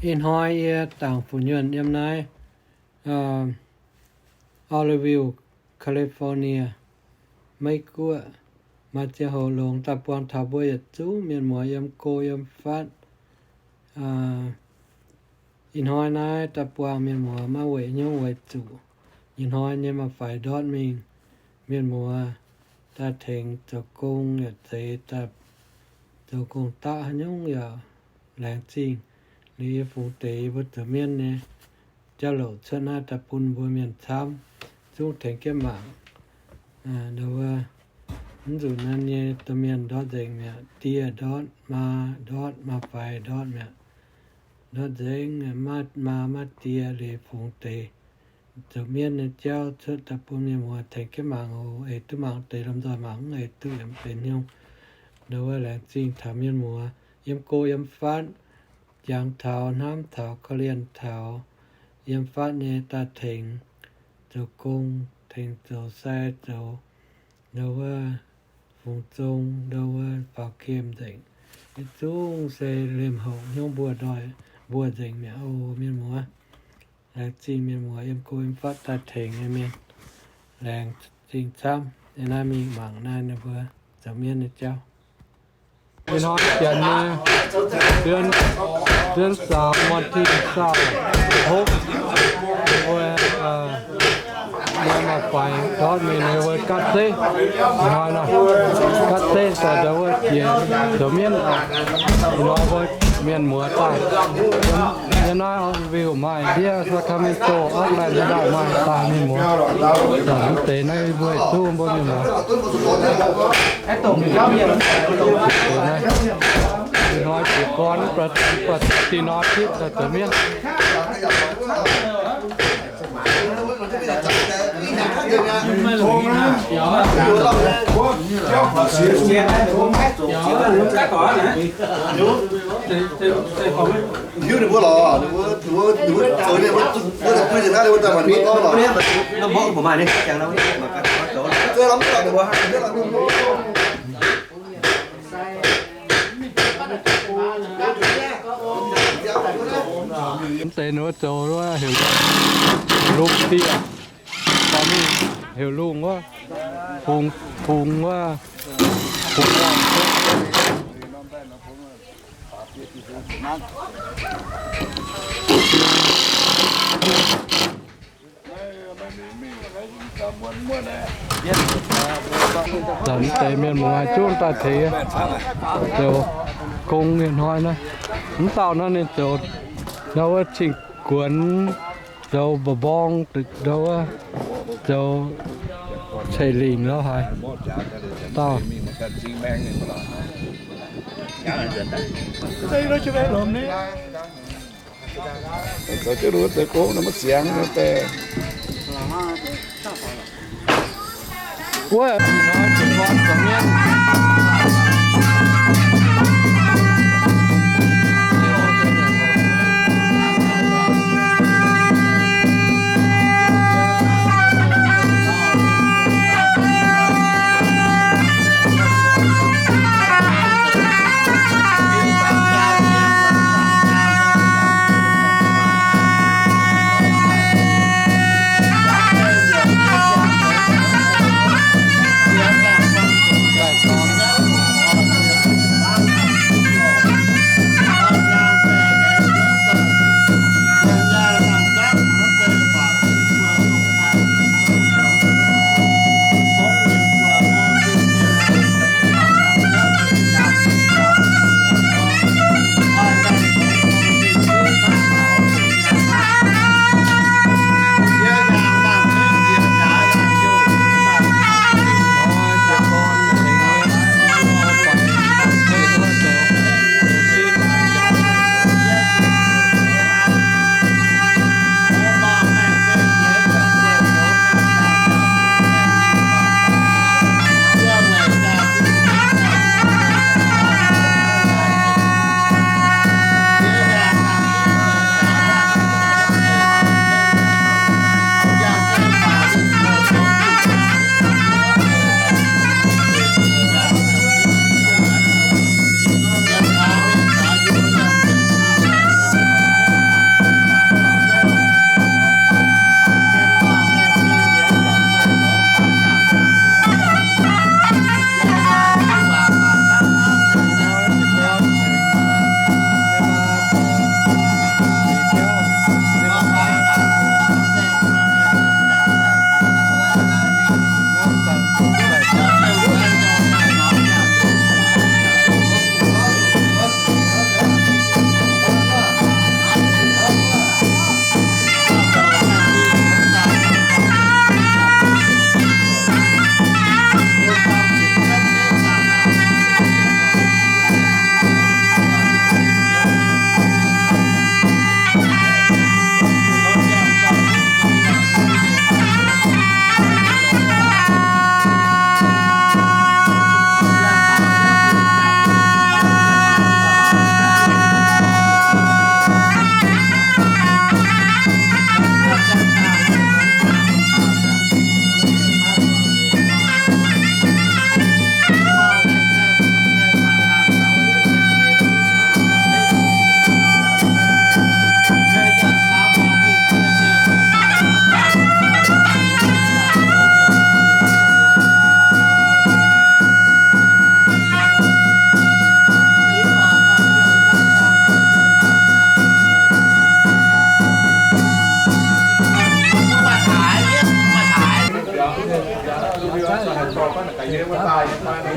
Ih hnoi yie dangc fu'nyuonh yiem naaiv Oroville, California, Meiv Guoqv, maaih ziangh hoc longx daaih buangh taux mbuo yietc zungv mienh muoz yiem go yiem fatv. Ih hnoi naaiv daaih buangh mienh muoz maiv weic hnyouv weic zuqc. Ih hnoi nyei maaih faix ndortv mingh, mienh muoz daaih tengx zoux gong yaac zeiz daaih zoux gong daqv haaix nyungc yaac laengz zingh. Liuz yie fungx deix yie mbuo zoux mienv nyei jauv-louc cuotv naaiv daaih bun mbuo mienh camv zungv tengx jienv mangc. Nduov wuov, mv nzunc naaiv nyei domh mienh ndortv nzengc mi'aqv, dieh ndortv, maa ndortv, maa faix ndortv mi'aqv. Ndortv nzengc, maa, maa, maa, dieh liuz fungx deix zoux mienv nyei jauv cuotv daaih bun mienh muoz tengx jienv mangc oc. Eix duqv mangc deix lomh nzoih mangc, mv eix duqv yaac mv benx hnyouv. Nduov wuov, laengz zingh taux mienh muoz yiem go yiem fatv, jangx taux, hnamv taux, korv-lienh taux, yiem fatv nyei daaih tengx zoux gong, tengx zoux sai zoux, nduov wuov, fungx zong, nduov wuov, faaux gemh nzengc. Yietc zungv se liemh hoc hnyouv mbuo ndoih mbuo nzengc mi'aqv oc mienh muoz. Laengz zingh mienh muoz yiem go yiem fatv daaih tengx nyei mienh. Laengz zingh camv. Yie naaiv mingh mangc naaiv ninh mbuo zoux mienv nyei jauv. Ih hnoi janx nyei เดือน เดือนสาม วันที่ยี่สิบหก wuov, maaih, maaih faix ndortv mingh ninh mbuo gatv zeiv. Ih hnoi naaiv gatv zeiv daaih ndau wuov jiex zoux mienv. Ih hnoi mbuo mienh muoz daaih. Yiem naaiv Oroville maaih, ndiev Sacramento, Oakland ndaaih maaih daaih mienh muoz. Daaih mv deix naaiv mbuo zuqc mbuo mienh muoz. Ih hnoi jiez gorn, da'nyeic อาทิตย์ daaih zoux mienv. Hiuv ninh mbuo lorqc, ninh mbuo, ninh mbuo, ninh mbuo zoux ninh mbuo, ninh mbuo daaih bui ninh naaiv, ninh mbuo daaih mangc ninh mbuo gorngv lorqc. Mv deix ninh mbuo zoux wuov heuc lungh diev, gorngv heuc lungh wuov, fungx, fungx wuov, fungx. Zanc deix mienh muoz zungv daaih tengx zoux gong nyei hnoi naaiv. Mv dauh naaiv ninh zoux ndau wuov cing-guonx, zoux mba'mborng, ndau wuov zoux ceix lingc lorz haaix dauh. Zoux jienv ninh mbuo zoux gong nor maiv ziangx nor deix. Wuov,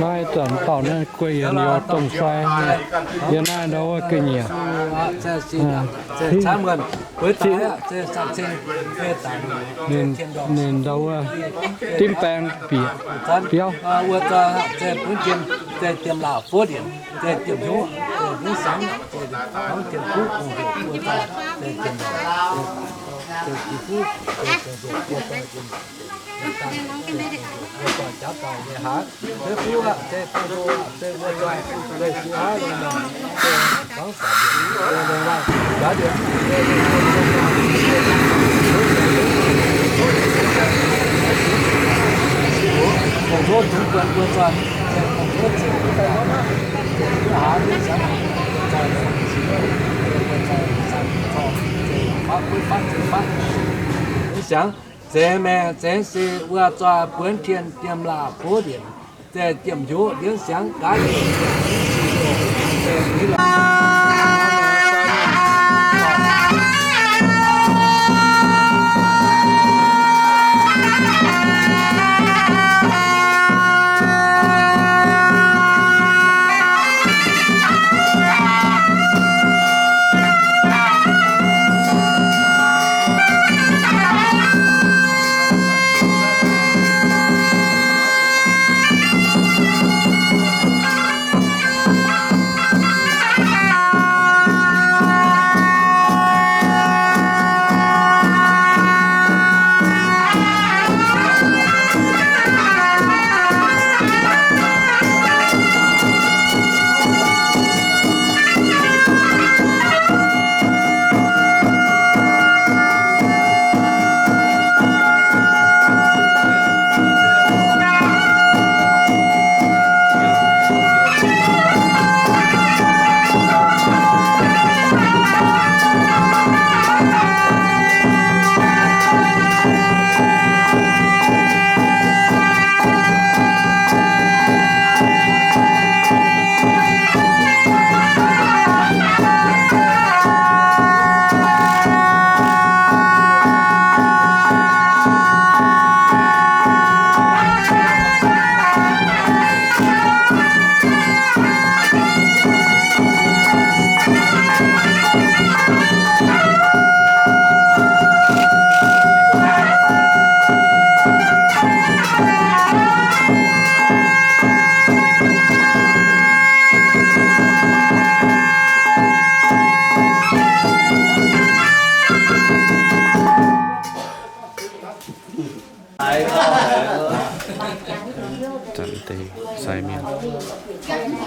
Naaiv zanc dauh naaiv guei yienx youz domh sai, yiem naaiv ndau wuov ga'nyiec. Ninh ndau wuov dimv baeng bieqc biauv. Siangx, zeix maengx zeix se wuov zoih buonv tien diemh laatc bov ndienc, zeix diemh njoqv ndienv siangx gaav. Zanc deix sai mienh. Deix buo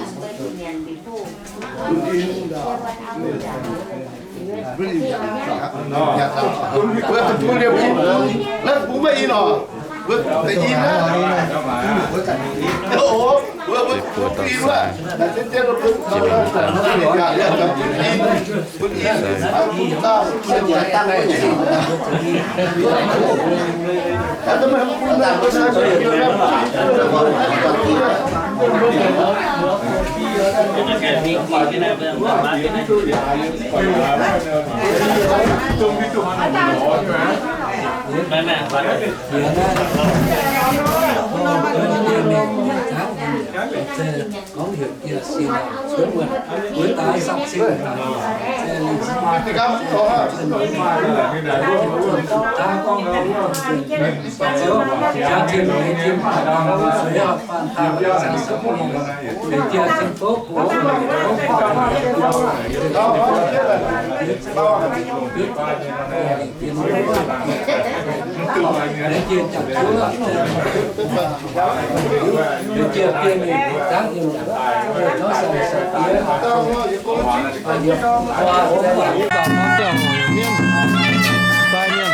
dauh sai, jiex mingh daaih.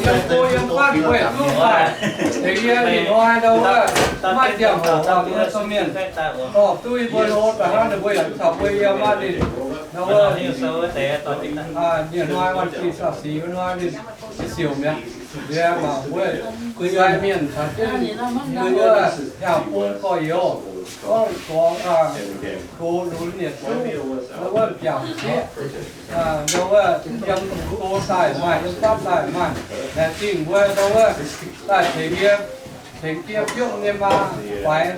Yiem go yiem fatv weic duqv daaih, tengx yie ninh hnoi ndau wuov, maaih ziangh hoc daaih mbuo domh mienh dorh duqv yie mbuo hlo daaih hnangv, ninh mbuo yaac caux mbuo yiem maah ninh. Ndau wuov, ninh hnoi wan-cin saux sic wuov hnoi ninh siouc mi'aqv. Liuz mangc mbuo sai mienh caux jienv mbuo hnyangx-bung gorx-youz gorngv gorngv, gox lunx yietc zungv, ndau wuov biaux sieqv, ndau wuov yiem go daaih maaih, yiem fatv daaih maaih, laengz zingh mbuo ndau wuov daaih tengx yie, tengx jiex biopv nyei maa faix.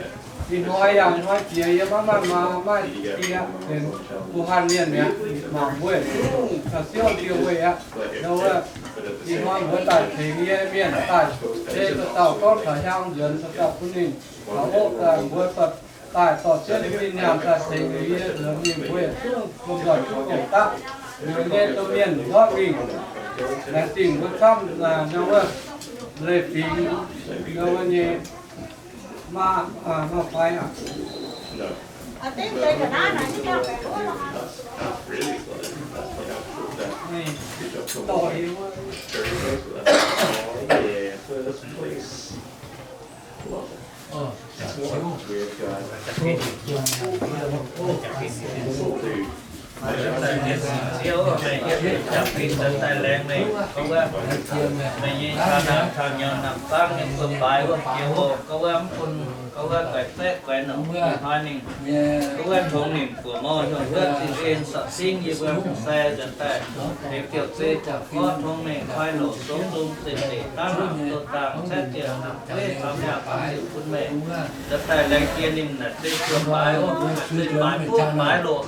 Ih hnoi yangh hnoi jiex yie maiv maaih maa maaih die, benx mbuo hanh mienh mi'aqv. Mangc mbuo zungv caux siouv jiex weic aqv. Ndau wuov ih hnoi mbuo daaih tengx yie mienh daaih, se dauh dauh gorngv taux hiaang nzuonx, dauh dauh bun ninh taux oqv daaih, mbuo daaih dorh jienv ninh nyaanh daaih tengx yie nzuonx mingh, mbuo yietc zungv lomh nzoih duqv gong-daqv. Liuz nyei domh mienh ndortv mingh, laengz zingh mbuo camv, ndau wuov leiz-fingx, ndau wuov nyei maa, maa faix aqv. Ziouv, meih hietv deix jaa-fin daaih laengz meih, gorngv wuov, meih nyei taux naamh taux nyouz naamh zangv nyei buoz-baaix wuov jiex oc. Gorngv wuov mv bun, gorngv wuov guaix baeqv guaix norqc, ih hnoi ninh, gorngv wuov tongx ninh buoz-mouh hiuang wuov zinh en sortv singv yie mbuo sai nzuonx daaih, tengx biouv zeiv jangx gorngv tongx meih koi loc sou zong zinh deic dangv doh dangh caeqv ziec hnamv weiv taux mbiaauc bangc ziouc bun meih. Nzuonx daaih laengz jiex ninh naaic zeiv buoz-baaix oc, zeiv baaix buv baaix loc,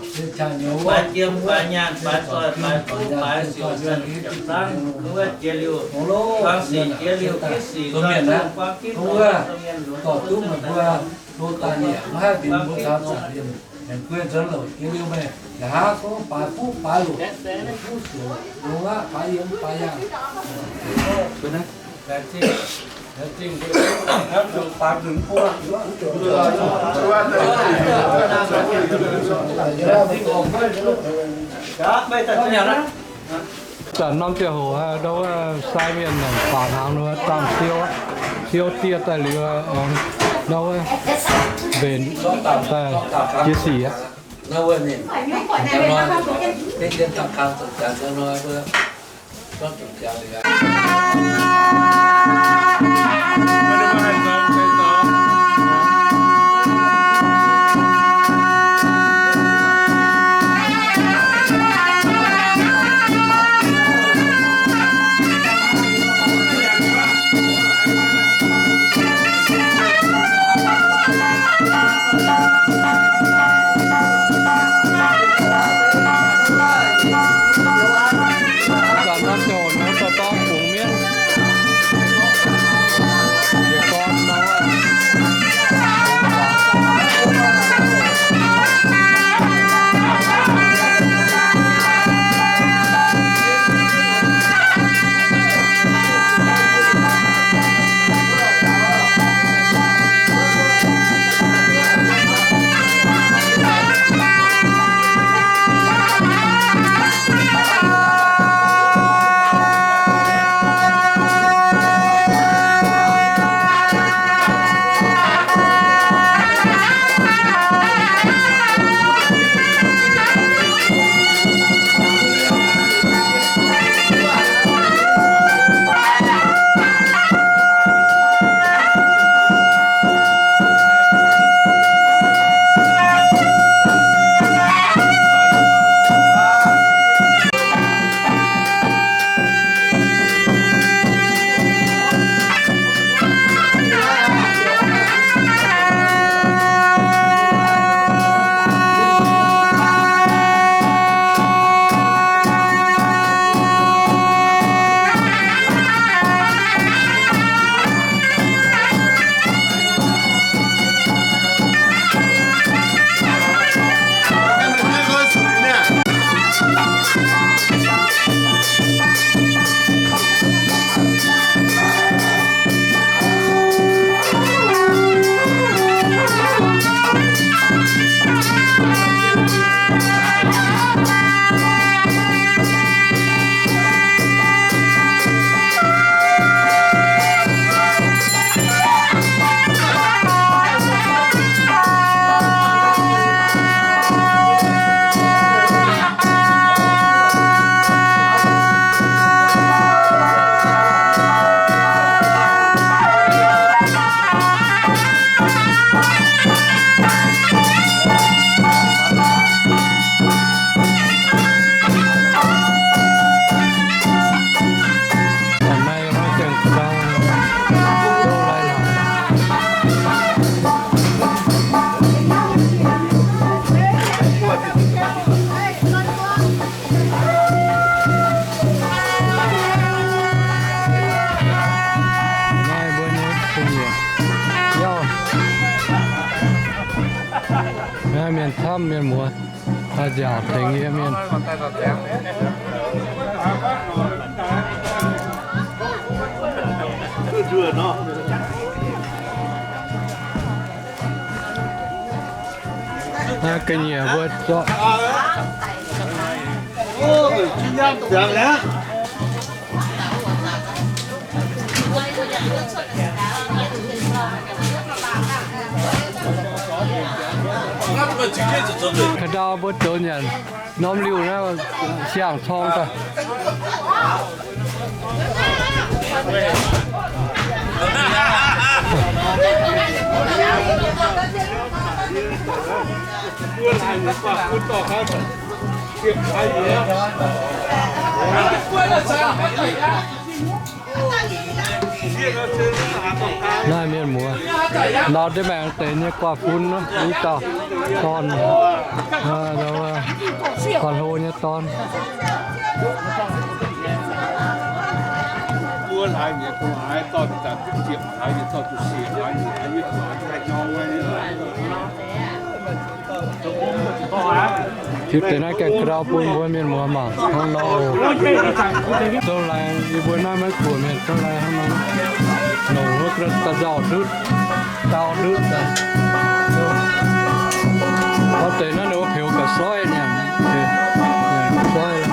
baaix jiem baaix nyaanh baaix zoih baaix buv baaix siouc zanc yietc zangv, gorngv wuov jiex liuz, buang sic jiex liuz, gitv sic nzoih zungh buang gitv, gorngv wuov domh mienh lunx dorh duqv meih mbuo hlo daaih nyei, maiv haih bingx mbuo taux zanc liemh, mienh guei nzuonx louc jiex liuz meih, nqa'haav gorngv baaix buv baaix loc, buv siouc longx aqv, baaix yiem baac yaangh. Zanc norm ziangh hoc ndau wuov sai mienh baac hnaangx ndau wuov dangh siou, siou dieh daaih liuz, ndau wuov mbenc daaih jiex sic aqv. Nziaauc tengx yie mienh. Naaiv ga'nyiec mbuo zorqv. Ka'ndau mbuo zoux nyanc norm liuh naaiv siang-corng daaih. Naaiv mienh muoz, nor deix maengx deix nyei guaav fun, i dauh dorn, guaav hlo nyei dorn. Ziux deix naaiv gaengh ka'ndau bun mbuo mienh muoz mangc hnangv nor oc. Zouv laengz, yie mbuo naaiv maiv buoqc mienh zouv laengz hnangv nor. Longc wuov da'nzauh ndutv, dau ndutv daaih. Gorngv deix naaiv ninh mbuo peux ga'soiv nyanc, nyanc ga'soiv.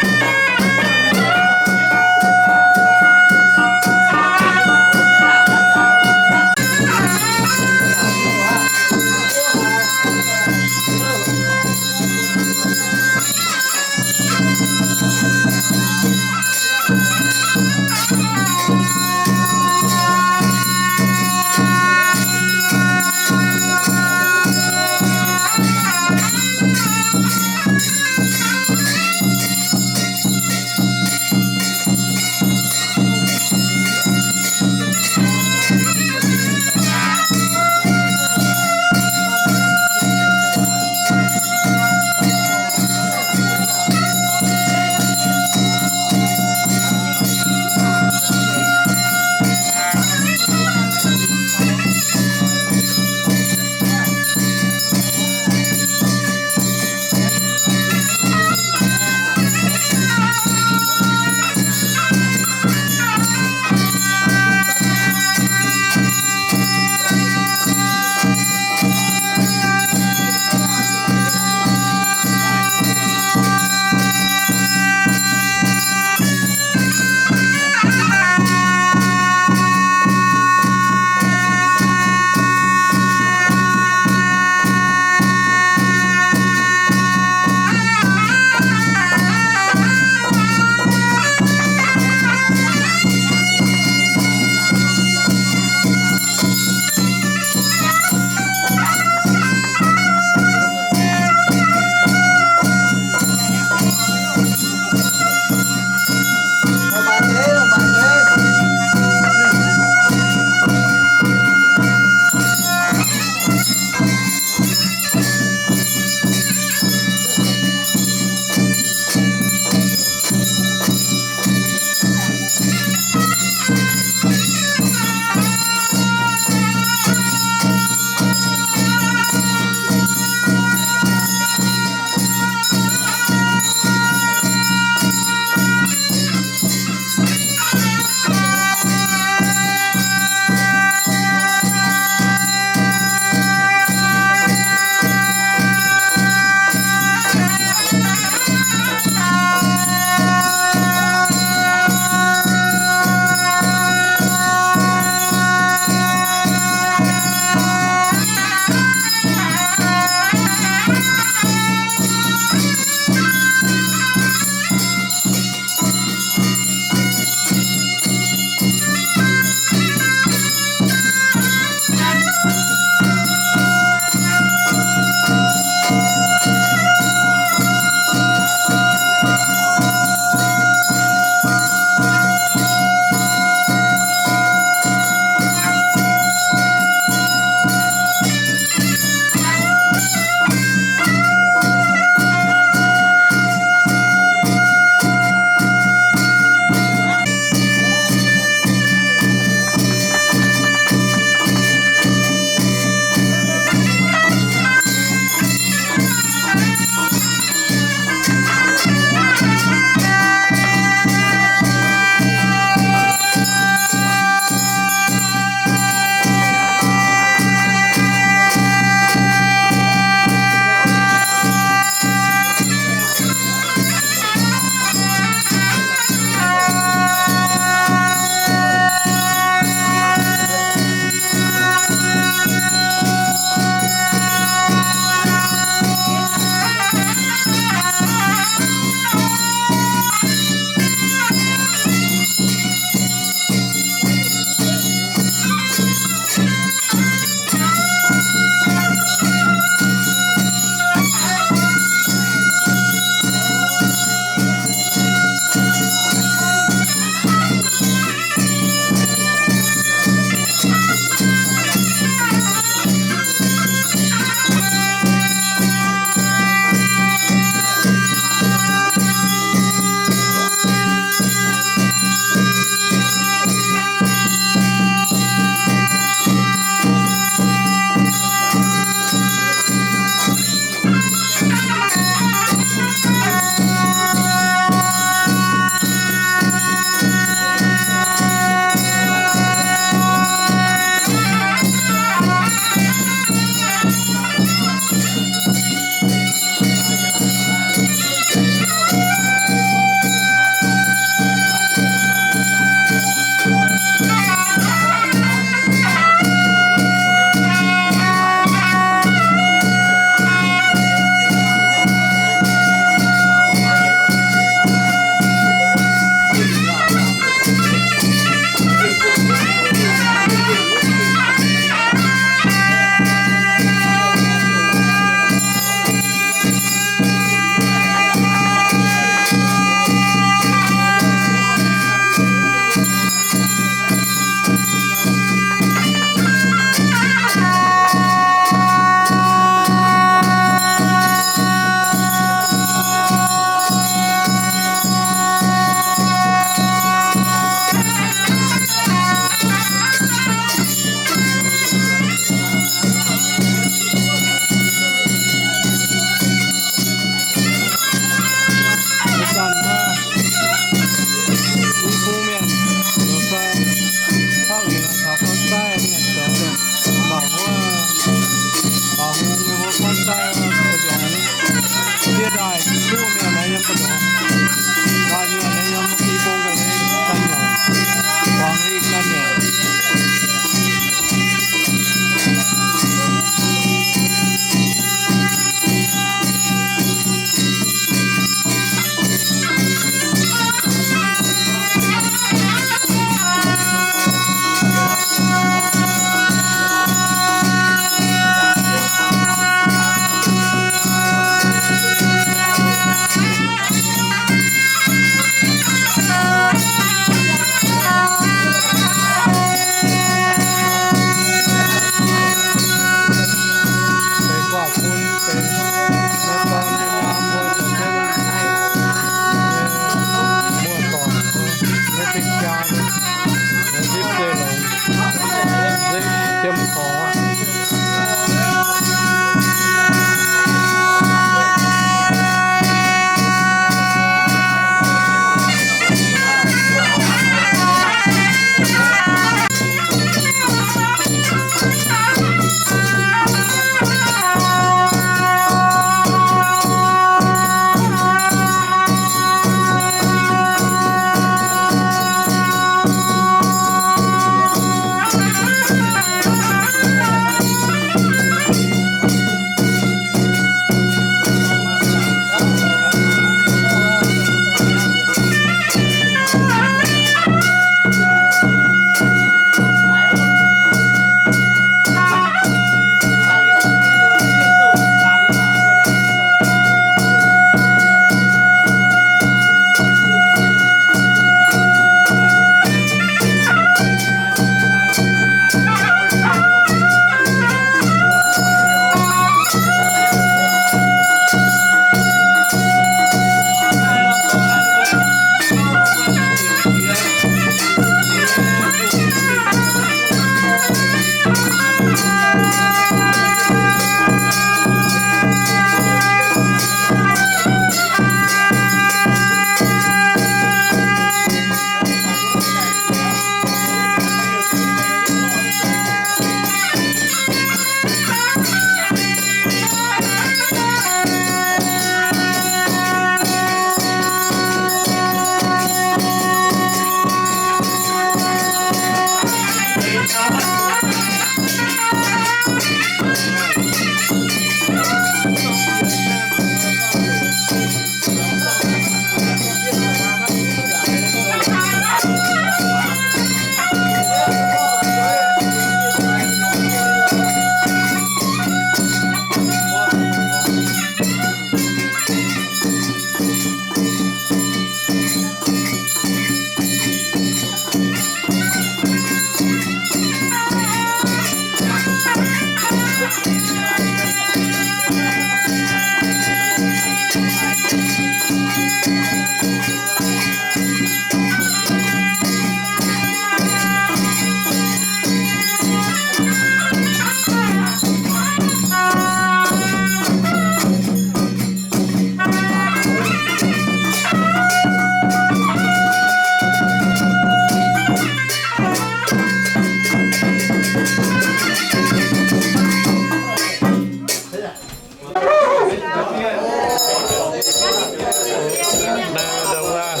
Naaiv ndau wuov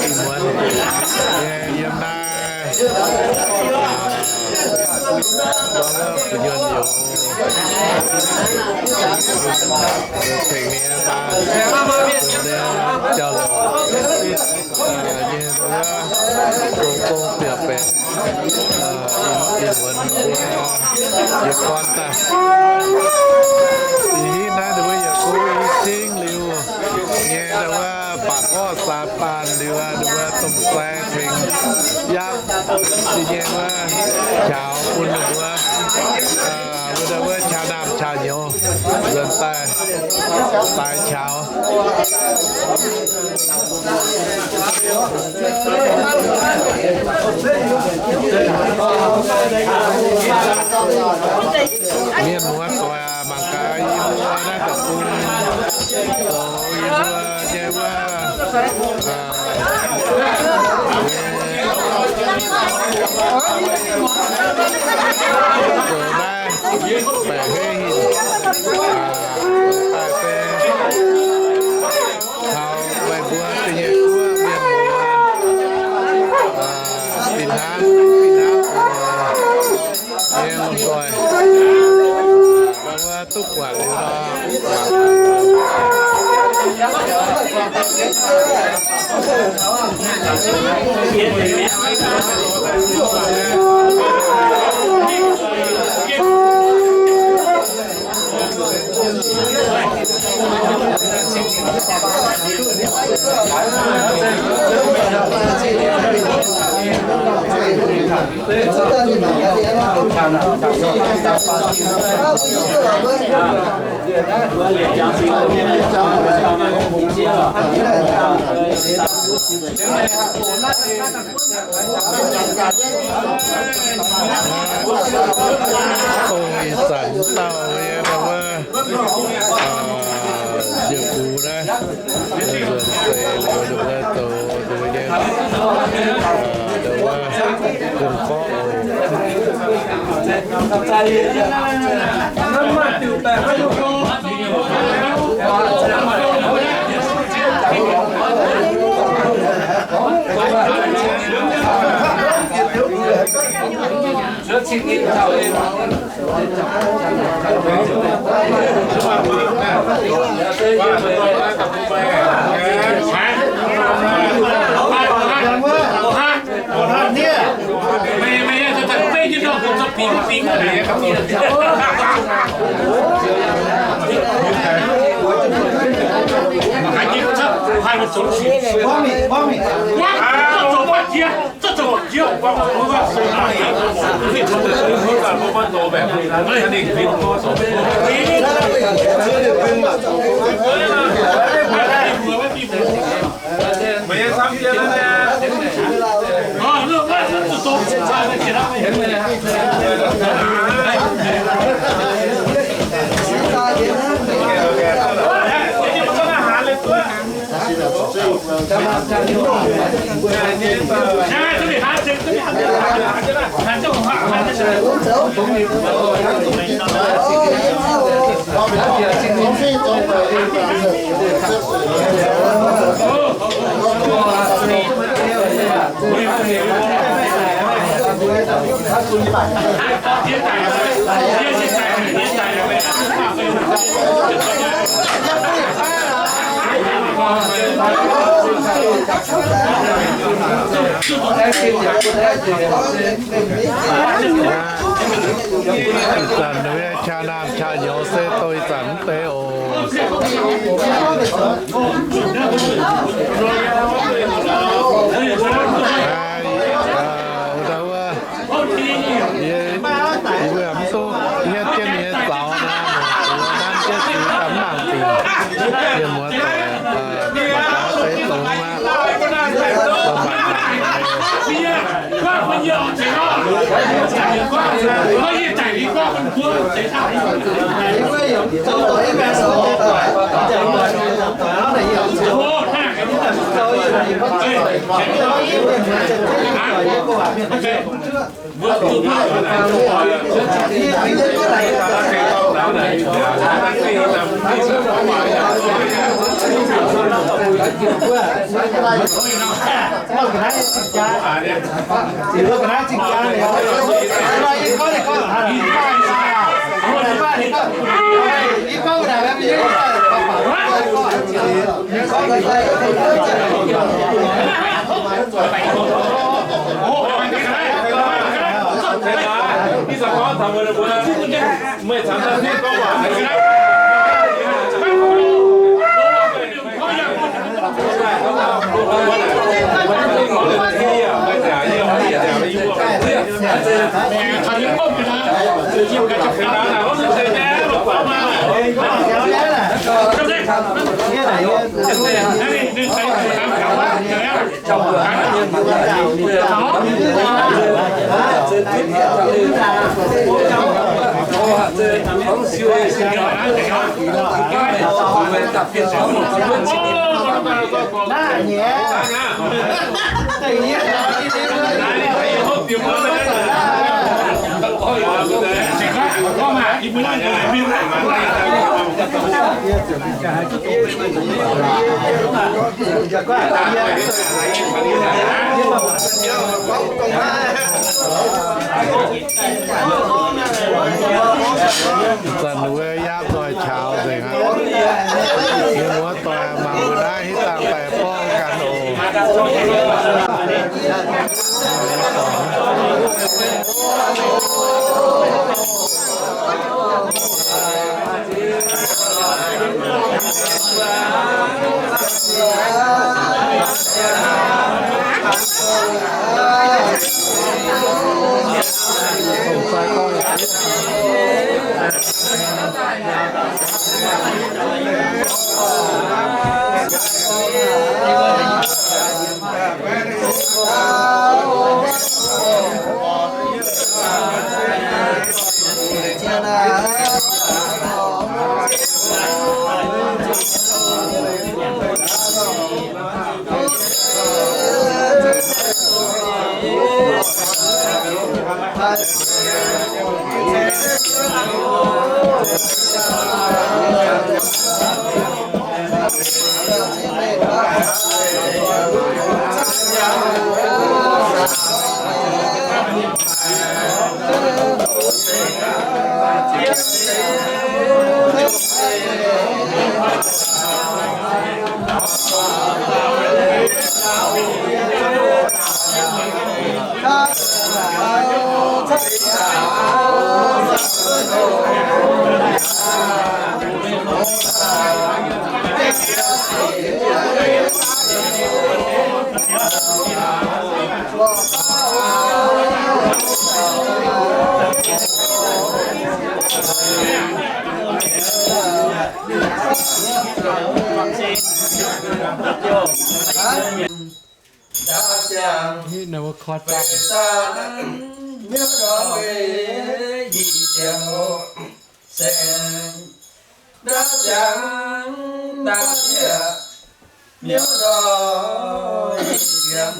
ih muonz nyei yiem naaiv, ndau wuov fu'nyuonh youz tengx ninh baac dongh naaiv jauv-louc nyei ndau wuov gong-gong biauv-baeqc, ih muonz mbuo yietc gorn daaih. Ih hitv naaiv ninh mbuo yietc zungv i cingv liuz nyei ndau wuov baac orv saa baanh liuz, ninh mbuo domh sai tengx yapv nyei wuov qaux bun ninh mbuo, wuov ndau wuov qaa naamh qaa nyouz nzuonx daaih daaix qaux. Mienh muoz doic aac, mangc gaax yie mbuo naaiv deic-bung zoux yie mbuo nyei wuov, zoux naaiv baeqc hei hinh daaih se taux meih mbuo da'nyeic guoqv mienh muoz, fih hnangv, fih hnangv nyei lomh nzoih, mbuo duqv buatc liuz nor, Dongh ih zanc dauh nyei ndau wuov, njiec gux naaiv, nzuonx seix liuz ninh mbuo zoux ninh mbuo nyei, ndau wuov, gong-gorqv oc. Ih zanc ninh mbuo qaqv naamh qaqv nyouz se dongh ih zanc mv deix oc. Ndau wuov, yie, yie mbuo mv duqv hietv jienv ninh nyei Yie muoz-doic, mangc gaax deix dongh aqv. Mangc gaax. Zanc wuov yaav zoih qaux nzengc aqv. Mienh muoz-doic mangc mbuo naaiv hitv dangh daaih borngv ganh oc. Ndaauv ziangx, ndaauv ziangx, ndaauv ziangx, miuv ndorm, i ziepc,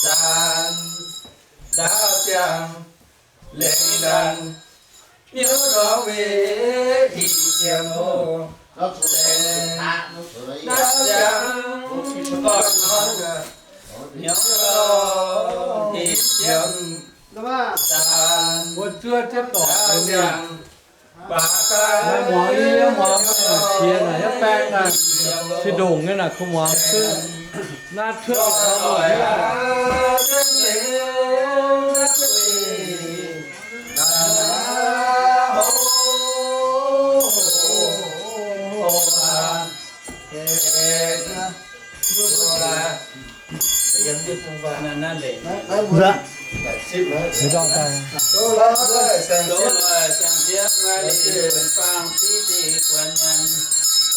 zaanc, ndaauv ziangx, lengh ndaanc, miuv ndorm, i ziepc, o, lengh, ndaauv ziangx, gorn-hmuangv, miuv ndorm, i ziepc, zaanc, ndaauv ziangx, Mbuo zuov jienv dorngc, maiv muangx, yie muangx qiex naaic, yie baeng naaic, se ndongc nyei naaic, kuv muangx zuov. Naaiv cuotv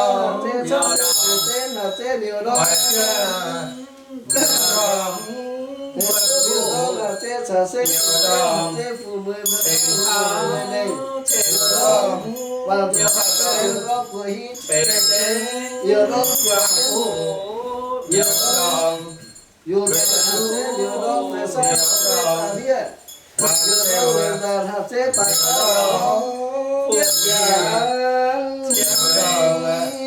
Caux se caux se zeiv zeiv hnaangx zeiv liuz ndorm, liuz ndorm hnaangx zeiv caux se zeiv hnaangx zeiv fu-mueiz mueiz lengh, liuz ndorm waanc zuqc hnaangx zeiv liuz ndorm buoz hiv, liuz ndorm buoz hiv, liuz ndorm yungz hnaangx zeiv liuz ndorm buoz sai hnaangx zeiv daaih hlieqv, liuz ndorm yungz hnaangx zeiv daaih hlieqv, liuz ndorm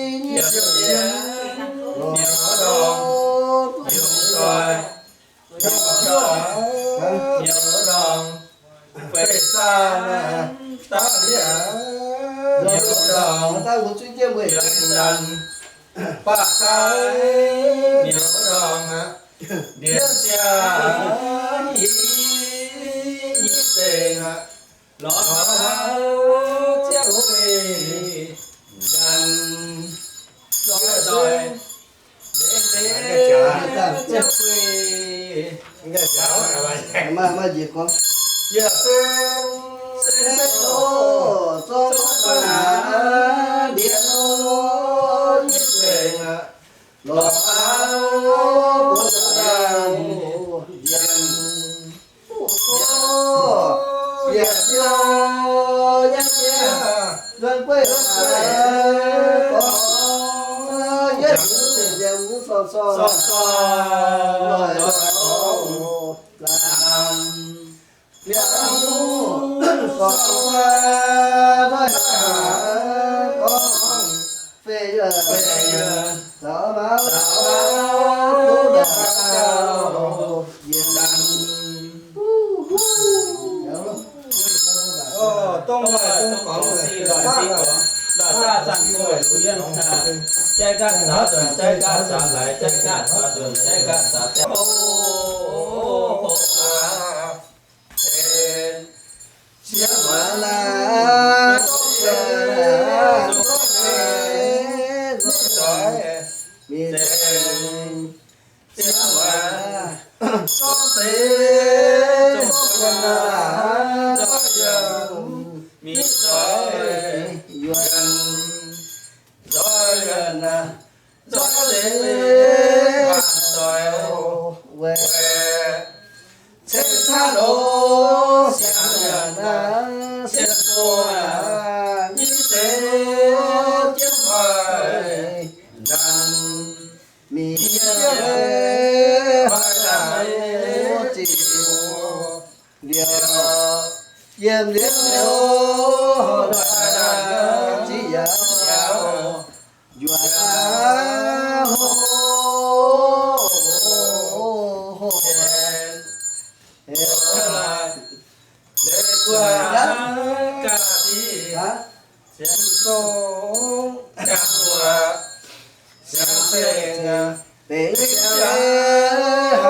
Dangh wuov zuiz jienv mbuo yietc zanc, baac gaax miuc ndorngx aqv. Ndiev ziangh i nyic zengc aqv, lorz ziangh huih nzanc, nzoih nzoih nzengc nzengc ziangh huih. Maaih, maaih njiec gorngv, yie se se se o, zorqv maaih ndiev nyic zengc aqv, lorz bun dangh yiem. Yietc ziouc nyei jiex, nzuonx gueiv gorngv, yietv mbuo sorng-sorng, sorng-sorng, laangz, liangx mbuo sorng-sorng, gorngv, fei yie, fei yie, zaux maaz, zaux maaz, duqv ndaangc gauh yie. Dongh nor dongh gorngv, ndoih daaih zanc goiv liemh caa, jaiv gaatv zaux nzuonx, jaiv gaatv zaux laaix, jaiv gaatv zaux nzuonx, jaiv gaatv zaux jaiv. O, o, o, o, aac, sieqv muonz aac, zongv sieqv aac, zongv sieqv, zongv sieqv, mingh zengc. Sieqv muonz, zongv sieqv, zongv sieqv aac, zongv sieqv, mingh zoih yuonc, zoih yuonc aac, zoih sieqv, zoih weic ceng caav loz siangx yuonc aac, cien bung aac, nyic zengc jienv hoic nzanc, mingh jienv hoic nzanc, ziux liuz, yiem liuz, ziqc yaauc, yuonc aac, ho, ho, ho, leiz guaax ga'sie, siangx song, siangx mbuoqc, siangx zengc, benx ziangx,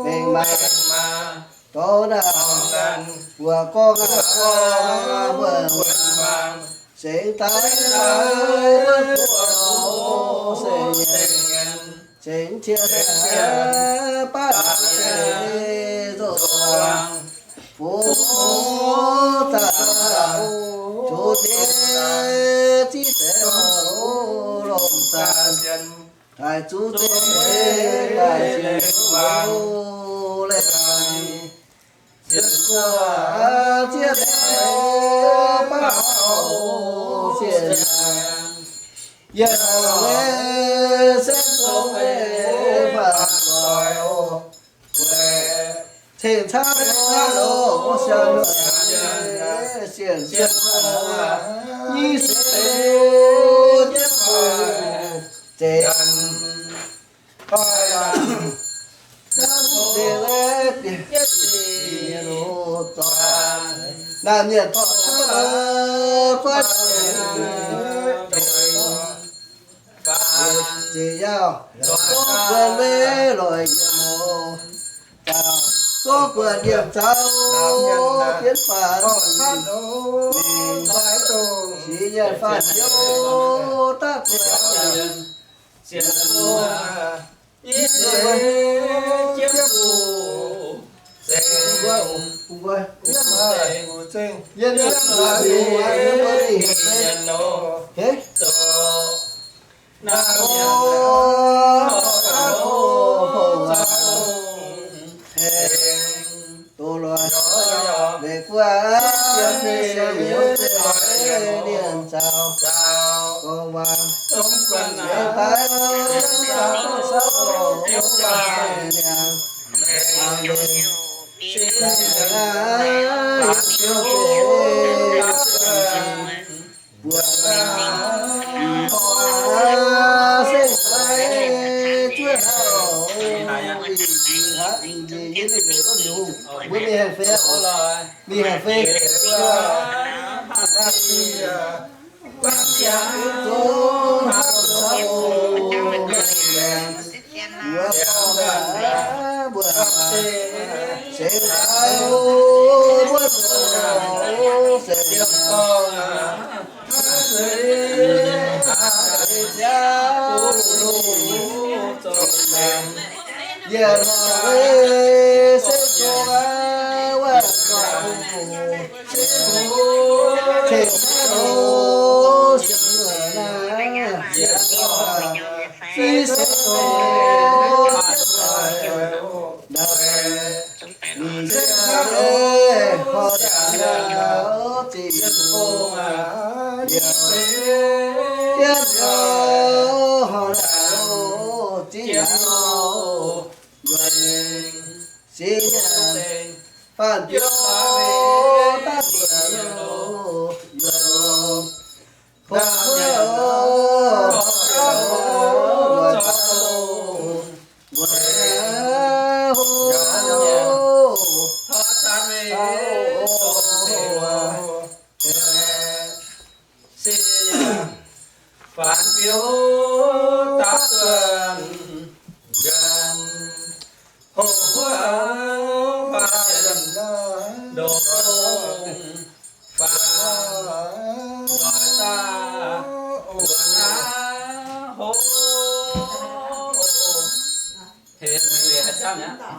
benx maac, dorngx naanc, mbuoqc gorngv, mbuoqc muangx, sengx daaih, sengx nyanc, sengx cien, baav cien zoqc, fungx zaah, zuqc diex ziqv deix, longc zaah, daaih zuqc deix, daaih cien, laengz, cien zuoqv, zieqv deix, baav cien, yie se zong faanh doic, ceng caav loz siang, sienx, nyic zengc, zengc, zengc, naaiv mienh dorh caav loz, zieqv yaauh, zungv guon meiv loic yiem, zungv guon yiem zaux, bienv faanx, sic nyanc faanx hnyouv daav guon, sienx, yiem, yiem, yiem, doz-loix, leiz guaax, siang hnyouv, mienh zaux, gorngv waac, zeix daaih, zaux, zaux, niangx, Ninh haih fei?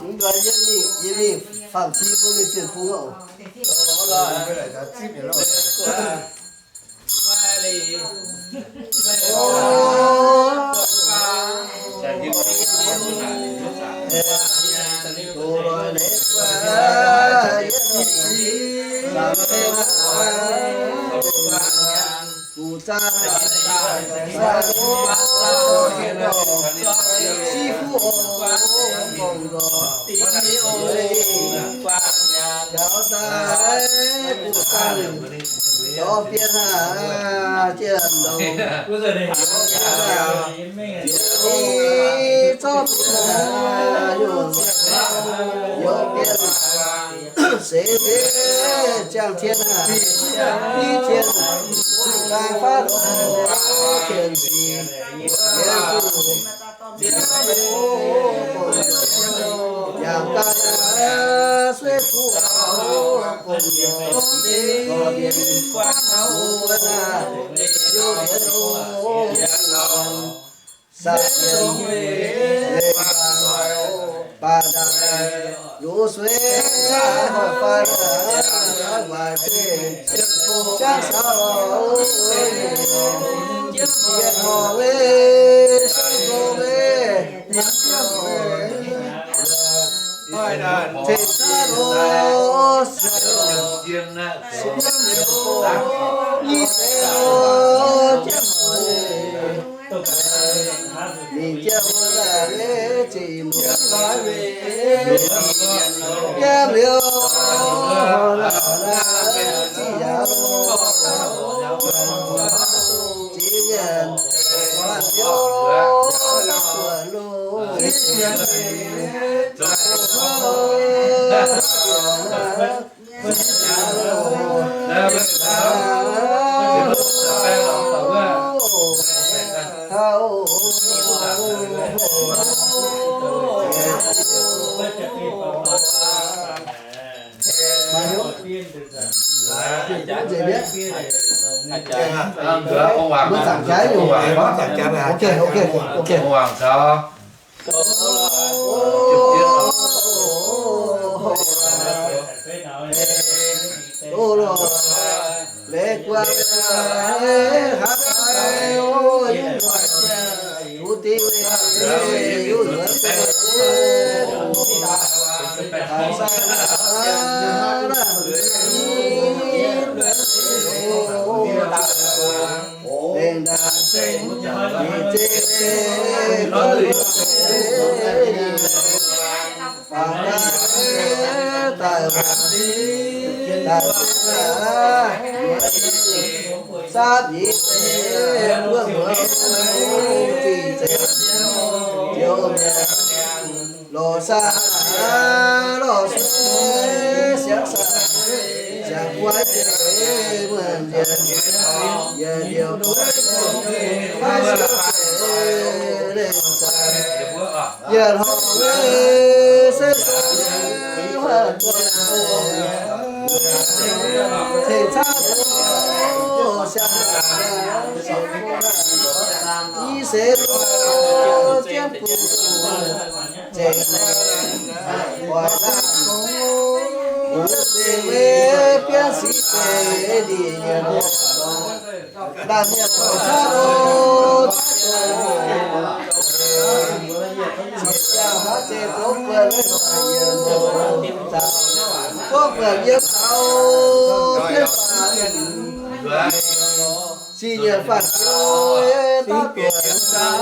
Mv nzunc yie mingh, yie mingh Faam-Ti mbuo mingh Bienh Hungh oc. Seix ziangh tien haic, i tien daaih faatv tien sic, yaac daaih sueih fuqv gong-youz, gorx-mienh, mbuo naaiv, youh diex oc. Saah dien leiz baac ndaangc, luv sueih hoic faanv, waaic zeiv jangv saux, mienh horngc weic, seng gong weic, tengx daaih loz, sienx liouc, i zeiz loz jienv hoic. Mingh jienv wuov daaih weic zingh muoz, yiem liuz, ziqv yaac, ziqv mienh, guanh ziouv, guanh loh, Ok, ok, ok. Lorz saah, lorz sueih, siangx saah, siangx Yaac guai zeix muonc njiec, yaac liouc duqv haaix siouc zeix lengh zangc. Yietc horngc leiz se zoux huaav guoqv, ceng caqv doz siang-hnaangx, i seix loz jienv gu'nguaaic, zengc oix laanh, zengc leiz biauv sic deix ndiev nyienh, laanh mienh zoux caqv loz, ziex ziangh hnangv zeix zouv buonc, zouv buonc yiem taux biauv faanv, sic nyiec faanv ziouc daav buonc zaux.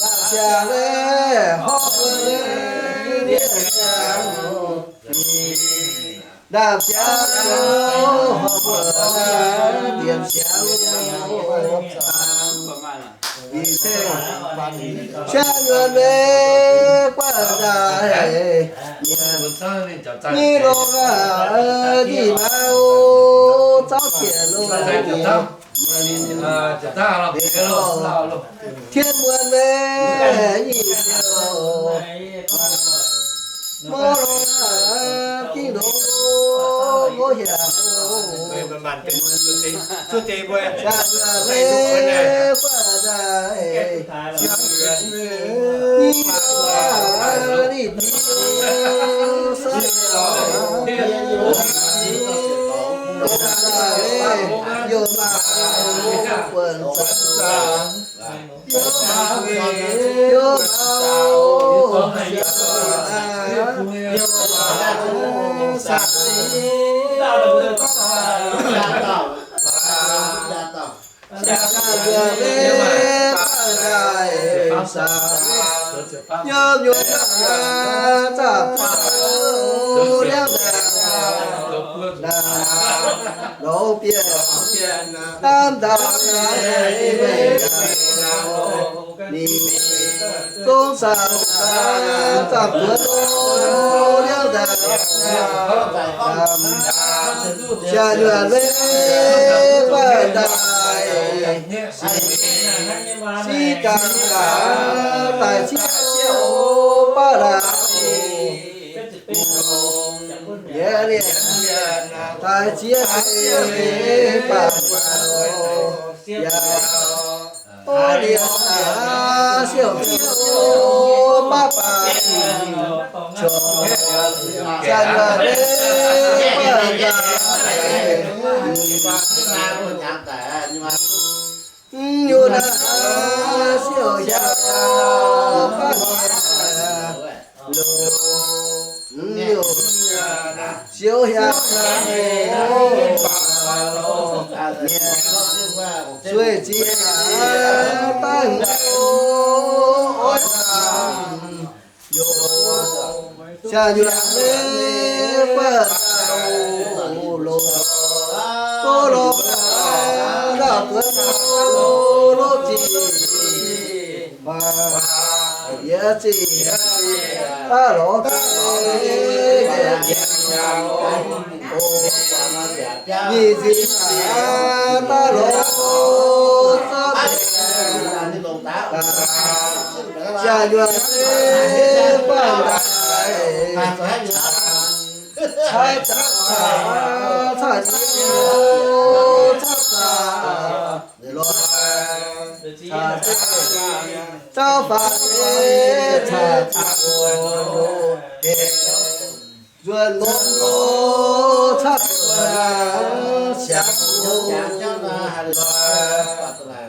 Ndaamv-siangx leiz horpc mbuo ndiev siangx, ndaamv-siangx horpc mbuo ndiev siangx. Siang-yuonh leiz guaaiv daaih, nyic longx aqv, nyic longx zauv zieqc longx. Tien muonz leiz nyic ziouc, mouz longx aqv, gingx longx, mouz hiaangx. Siang-yuonh leiz guaaiv daaih, nyic ziouc, nyic ziouc, sou ziouc, youh maaih buonc zanc. Longx bieqc, daan daaih meih ninh zungv saah, zaamh zuonx liangv daaih, siang-yuonh leiz guaaiv daaih, siqv gaax daaih ziouv baav laangz. Yietc liuz daaih ziex deix baac gu'nyuoz yaac orv liuz aac, siouc ziouv baav baac qongx, siang-yuonh leiz guaaiv daaih, mv nyungc naaiv siouc hiaangx baav mienh longx, mv nyungc siouc hiaangx mienh sueih ziex daaih hnyouv oix zaamc youz. Siang-yuonh leiz guaaiv daaih longx, gox longx, ndaauv zuonx longx, longx ziqc maaih yietc ziqc, daav lorz deix yietc ziqc, nyic ziqc daav lorz zorqv deix. Siang-yuonh leiz guaaiv daaih, caqv caqv caqv, caqv caqv, caqv caqv, loz caqv zeiv, zaauv faanv caqv caqv, nzuonx longx caqv caqv, siangx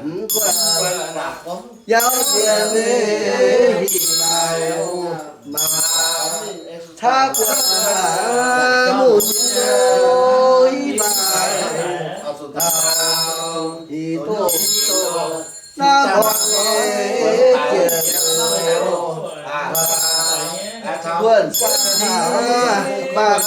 mv guaix, yaac jiex mingh hih maaih, maaih caqv guaix, muoz-jiex i maaih, i doqc, naaiv mbuo jiex buonv sai, maaih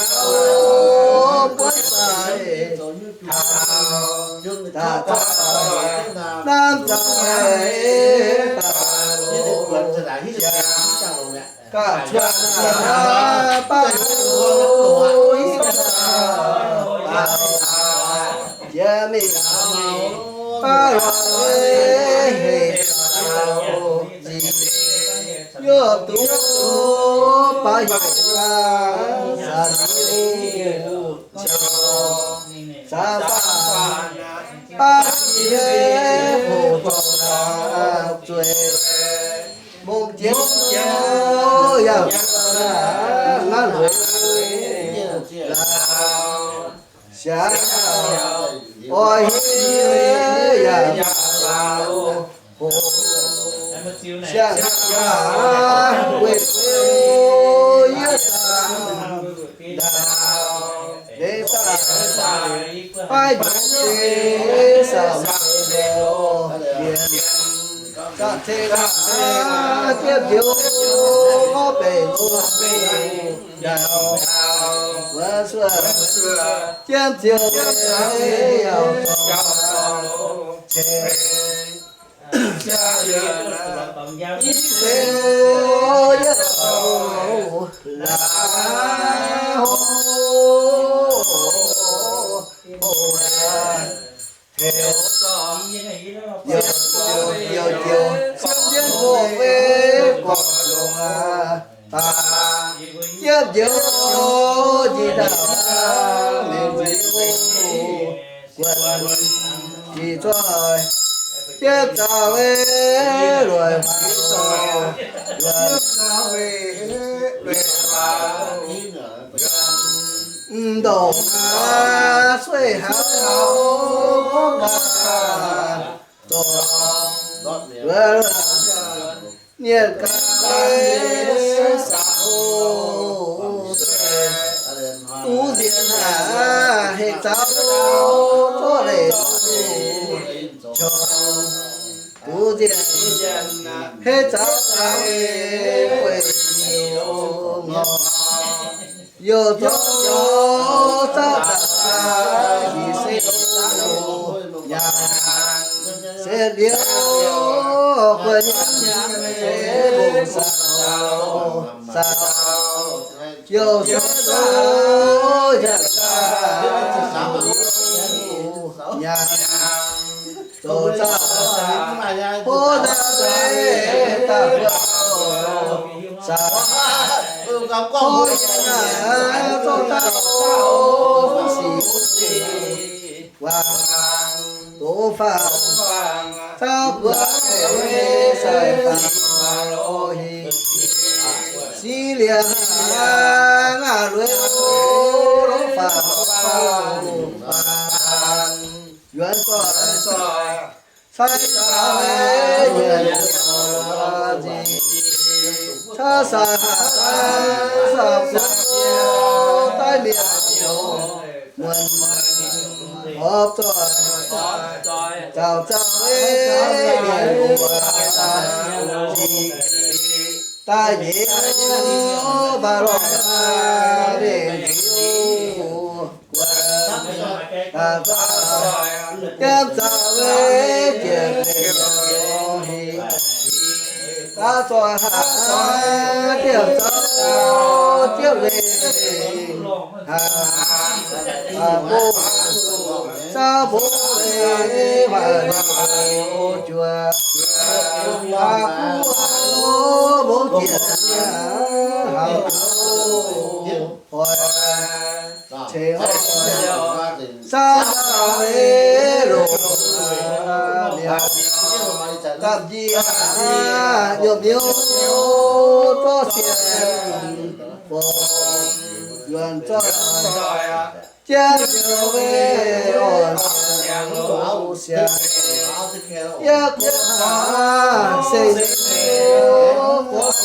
buonv sai taux daaih daaih hnamv daaih daaih longx, ga'cuotv naaic baav hlo, jiex mingh baav lorz hec nziex, yaac duqv baav hnyouv zanc, zanc baav baav jiex hoqc dorngc zueiz, mongh jiex yaac ngaanv lueiz lauh, siangx oix hiuv yaac hoqc, siangx yaac weih yie daaih ndau, ndeic daaih faix njiec sauc mienh, zanc ceng aav jiepv njoux orv benx ndau, wuov sueih jienv ziouc yaac ceng, i seix yie dauh laaix hoc, heuc youh, youh, youh, siemv jienv buo weiv gorx longx aqv. Baac jiepv njoux njiec ndau, mingh nziouv guanh njiec zoih, jiepv zaux weiv loic huaax zoih, mv ndongc aqv, sueih haux gorngv gaax, dorngc nyietc gaax, duqv nziex haaix heh zaux zorqv leiz, duqv nziex heh zaux daaih weic ziouc ngorc, youh zorqv zaux daaih njiec se nyaanh, se liuz guanh nyanc nyei mbong sauc, sauc youh zorqv zaux nyanc, nyanc zoux zaux hov nzangv se daaih buatc sauc, hov yie naaic zorqv zaux sic, wangc doz faanh, zaux buatc sai faanh, siqv liangx ngaih lueiz lorqc faanh, yuonx zoih cai zaux nyienx nziex, caux sai haaix sai buo daiv mienh muonz horpc zoih, zaux zaux weiv mienh muonz ziqc daaih nyei, baac lorqc mengh ziux guanh daaih zaux, jiepv zaux weiv jiex mingh, daaih zoih haaix jiepv zaux jiepv leiz haaix, zaux mbuo leiz maaih juoz, haaix guv mbuo jiex haaix oix ceix oix, zaux zaux weiv longc mi'aqv, dapv njiec nyuoqc miuv zorqv sienx fongc, yuonx zoih jienv njoux weiv orn siangx, yie guoqv haaix se nyei guoqv,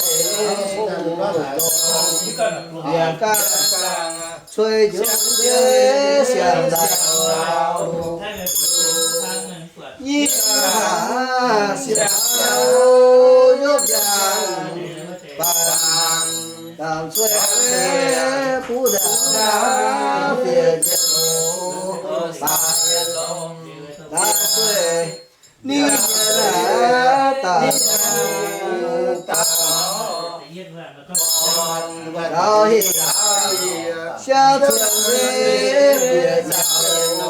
yie ganh cuei njoux siangx ndaauv, yie ganh siangx ndaauv yopv yaangh baac, dangc cuei buv ndaauv fiev njiec longx baac, Ninh daaih daux, daux heh, siang cuotv nzengc, bieqc nzengc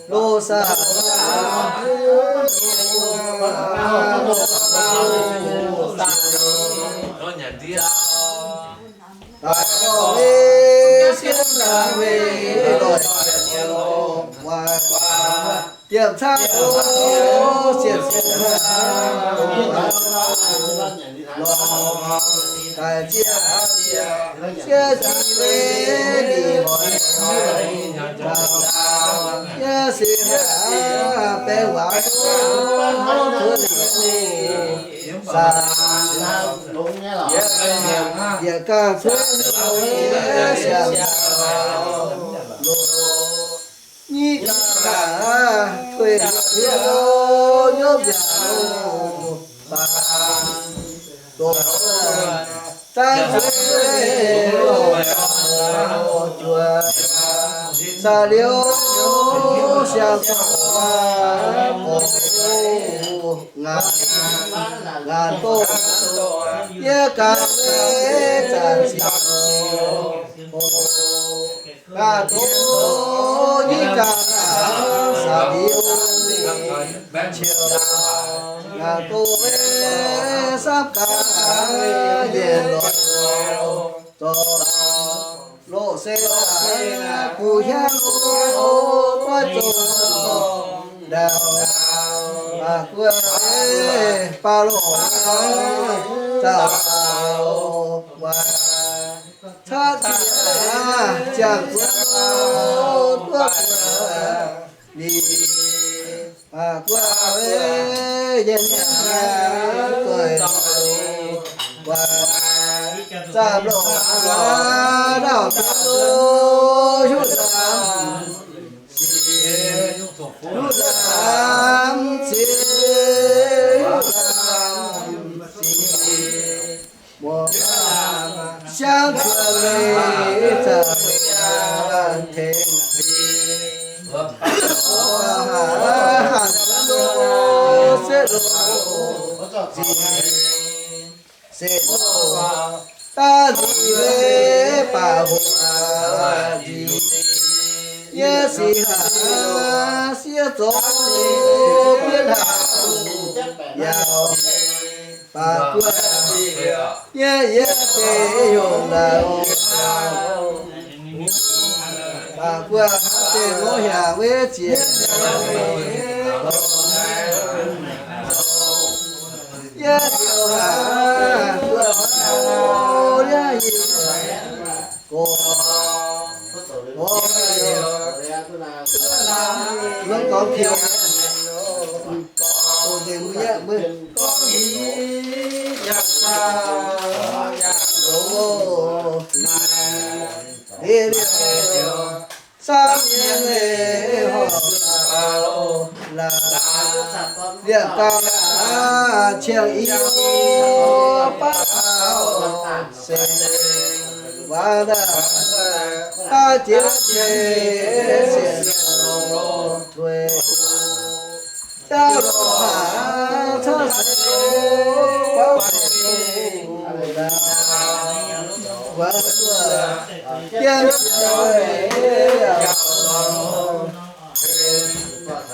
loz-saah, daaih gorngv, siemv daaih, loz-saah, diemv caqv, sienx sienx, daaih zieqv, zieqv zieqv, ninh hoic, yie se baeng waac, tov liuz ninh, saah, yietc ganh cuotv, siang, nyic ganh, tuix, hnyouv nziaauc, baac, dongh, zaangc zuiz, juoz, saah liuz, siang, gorngv, ngaanc, ngaanc doz, yie ganh, zanc ziangh, ngaanc doz, yie ganh, saah liuz, qiemx, ngaanc doz, samv ganh, yietc lorz, zorqv, loz-se, kuh hiaangx, buov zong, ndaauh, baac guoqv, baac longc, zaauc, waaic, caqv zieqc, ziangh zuoqv, duqv guoqv, ninh, baac guoqv, yie nyei, doic, waaic, zaamv longc, ndaauh, hiuv nzaamv, hiuv nzaamv, hiuv nzaamv, siang cuotv leiz, zanc tengx, hanc lo, setv lo, nziex, setv lo, daav nziex, baac hoqc, nziex, yie sic haaix, sieqv zorqv, bietv haaix, yaauc, baac guoqv, yie, yie deix yongh naaic, baac guoqv, deix ngorc hiaangx weic ziex, yie liouh haaix, guoqv, yie, gorx, gorx, gorx, gorx, gorx, liemh gaax, qiemx i, baav se, waac daaih, daav jiex, sienx, tuix, jauv longc haaix, cangv se, guangv deix, guangv duqv, jienv,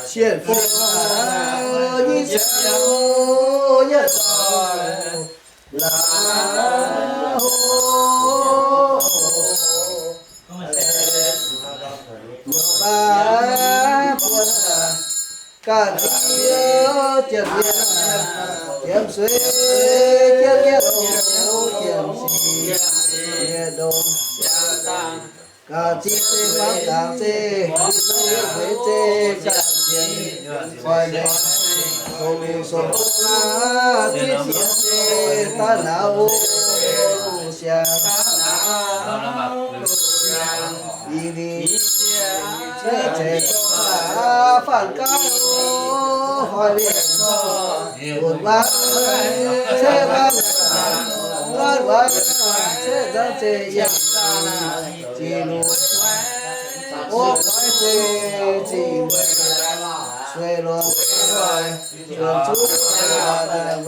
sienx fongc, nyic ziangh, yietv, laaix, muoz baav buonc, ganh ziex, jiemh mienh, jiemh suiv, jiemh mienh, jiemh sic, mienh ndongc, ganh ziex zeiv, fangx dangx zeiv, mienh zeiv, ganh ziex, koi mengh, song mingh song, zipv sienx zeiv, daav nauz, siang, i ni, ceix ceix, faanh gaav, hoic liemh, butv waac, ceix waac, laatv waac, ceix nzangv zeiv, yiem, zinh luc, o, fai zeiv, zinh luc, weic lorz, weic lorz,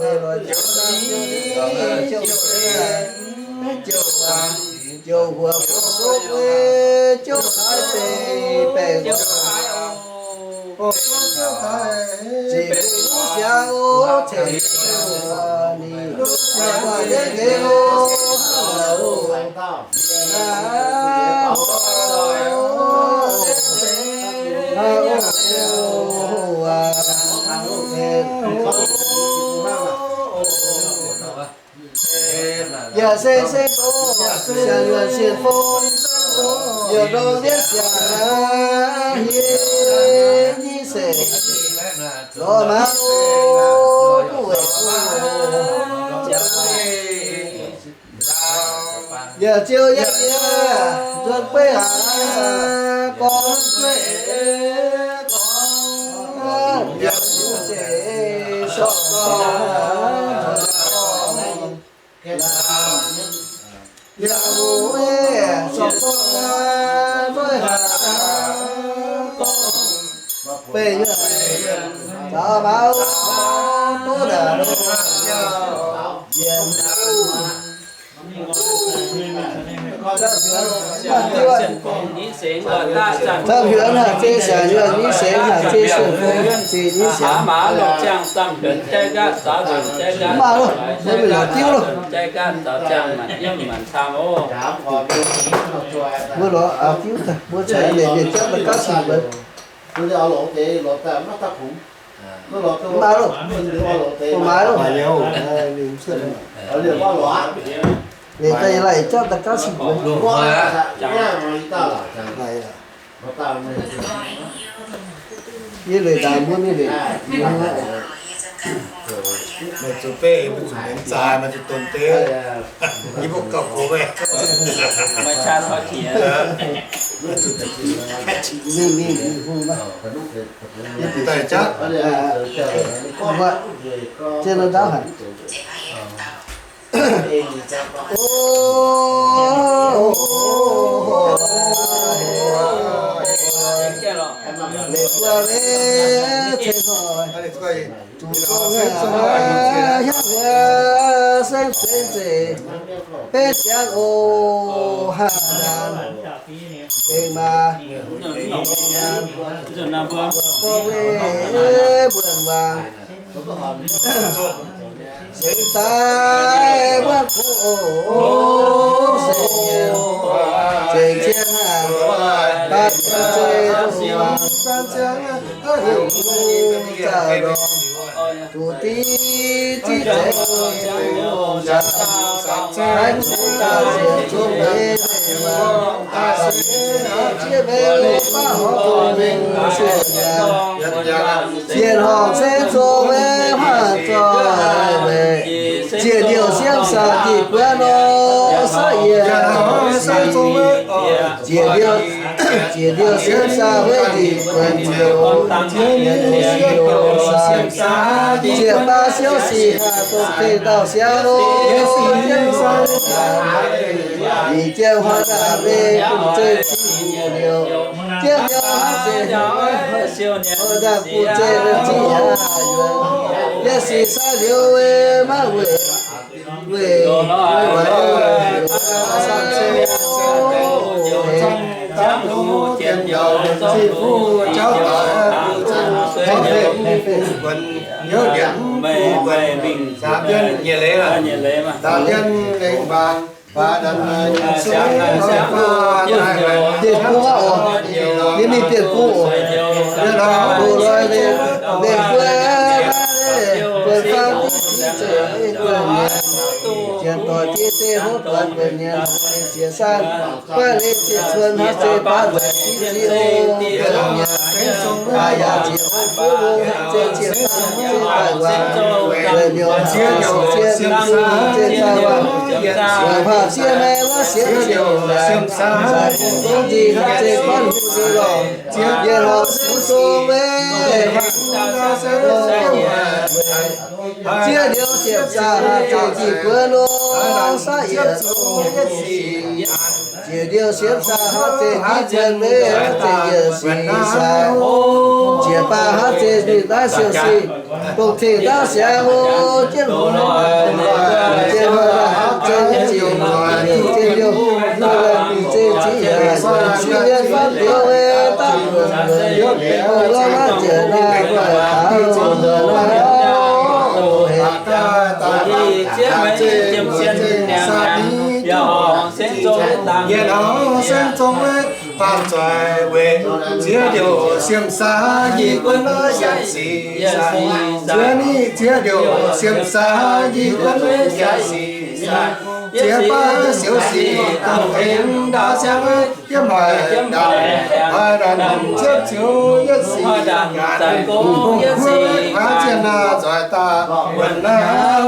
weic lorz, jouv, jouv, jouv, jouv, jouv, jouv, Yaac se se dongh siang yuonh sienx fong, yaac ndorm jienv siang hieh nyic seix, lorz maaz o, duqv weic yaac ziouc yaac yie nzuonx beiv aqv, gorngv yaac zeiz sorc sorc. Yaac mbuo sorc sorc nzoih haic, beic nyuonh zaux mauz duqv naaic nziex. Camv heuc naaic zeiz siang yuonh nyic seix naaic zeiz sienx fong, zic nyic seix. Mv baac loh, mbuo mingh lorz diuv loh. Mbuo lorz diuv daaih, mbuo caux ninh mienh jauv daaih gauv cing mbuo. Mv baac loh, mbuo maaiz loh. Ninh daaih laih jauv daaih gauv cing mbuo. Yie leiz ndaangc mbuo mingh leiz. Meih zuqc beiv, mbuo zuqc mienz zaaix, meih zuqc donx deix. Yie mbuo gauh gox meih. Mingh, mingh, mingh hungh maiv. Daaih jaav. Zien ndaauv haic. Leiz buo leiz ceng hnoi, zuqc zong hnyouv wuov saengv zeiv nzeic, benx ziangx oc haah naanc, benx maa, benx naanc, buonc gorngv weic mbuonx waangc. Sengx daaih wuov kungx oc, sengx mienh, sengx jienv haic, daaih jienv zeiv, zuqc div zipv zeiv, haiz zungv daaih ziec zungv leiz leiz waac, zieqv mengh baav horpc zuqc mengh sueih nyanc. Yietc horngc se zong mengh haaix zoih weic, ziec liouh siemv saah diqc buonv nor, saqv yietc se zong mengh, ziec liouh, ziec liouh siemv saah weic diqc buonv nor, ziec liouh siemv saah, ziec baav siouv sic haah dongh tengx dauh siang nor, yietc jiem hnoi daaih mengh bungx zeiv ziqc liouh, jiem liouh hnangv zeiz hnoi daaih bungx zeiv ziqc yaac yuonx, yietc sic sai liouh maiv weic, weic, weic, weic, Bienh gong oc. Yie mingh bienh gong oc. Doz loi, mengh buo, buonc faang div zipv zeiv, buonc mienh, janx doic div zeiv hopv doic, buonc mienh, ziex san, guaiv leiz ziex cuon, hnangv zeiv baav nzaanx div zipv o, buonc mienh, aa yaac ziex o, buo o, hnangv zeiv ziex baav, hnangv zeiv daaih waac, weic miuc, ziex, ziex, ziex, hnangv zeiv daaih waac, weic haav ziex maengx wuov sienx ziouc, zaaix zong nzingh, hnangv zeiv guanv hungh nzengc lorqc. Yietc horngc se zong mengh, ziex liouh siepv-zaangc, hnangv zeiv diqc buonv nor, saqv yietc zong yietc sic. Njiec liouh siemv saah hnangv zeiz div buonc meiv hnangv zeiz yietc sic saah. Njiec baac hnangv zeiz ninh naaiv siouc sic, dongh tengx naaiv siangx o, jienv hungh, jienv hungh, jienv zingh, jienv liouh, jienv zingh yaac suiv yiem fatv liouh daaih buonc, hungh lorz naaiv njiec naaiv guaih taux naaiv. Nyienx horngz sen zong wuov baamh zoih weic ziex liouh siemv saah yie guon siemv sic saah. Zuov niv ziex liouh siemv saah yie guon siemv sic saah. Ziex baav siouc sic dongh tengx ndaauv siangx wuov, yiem hoic ndaauv, hoic ndaauv ziepc ziouc yietc sic, haaix zienh naaiv zoih daaih wuonh naaiv.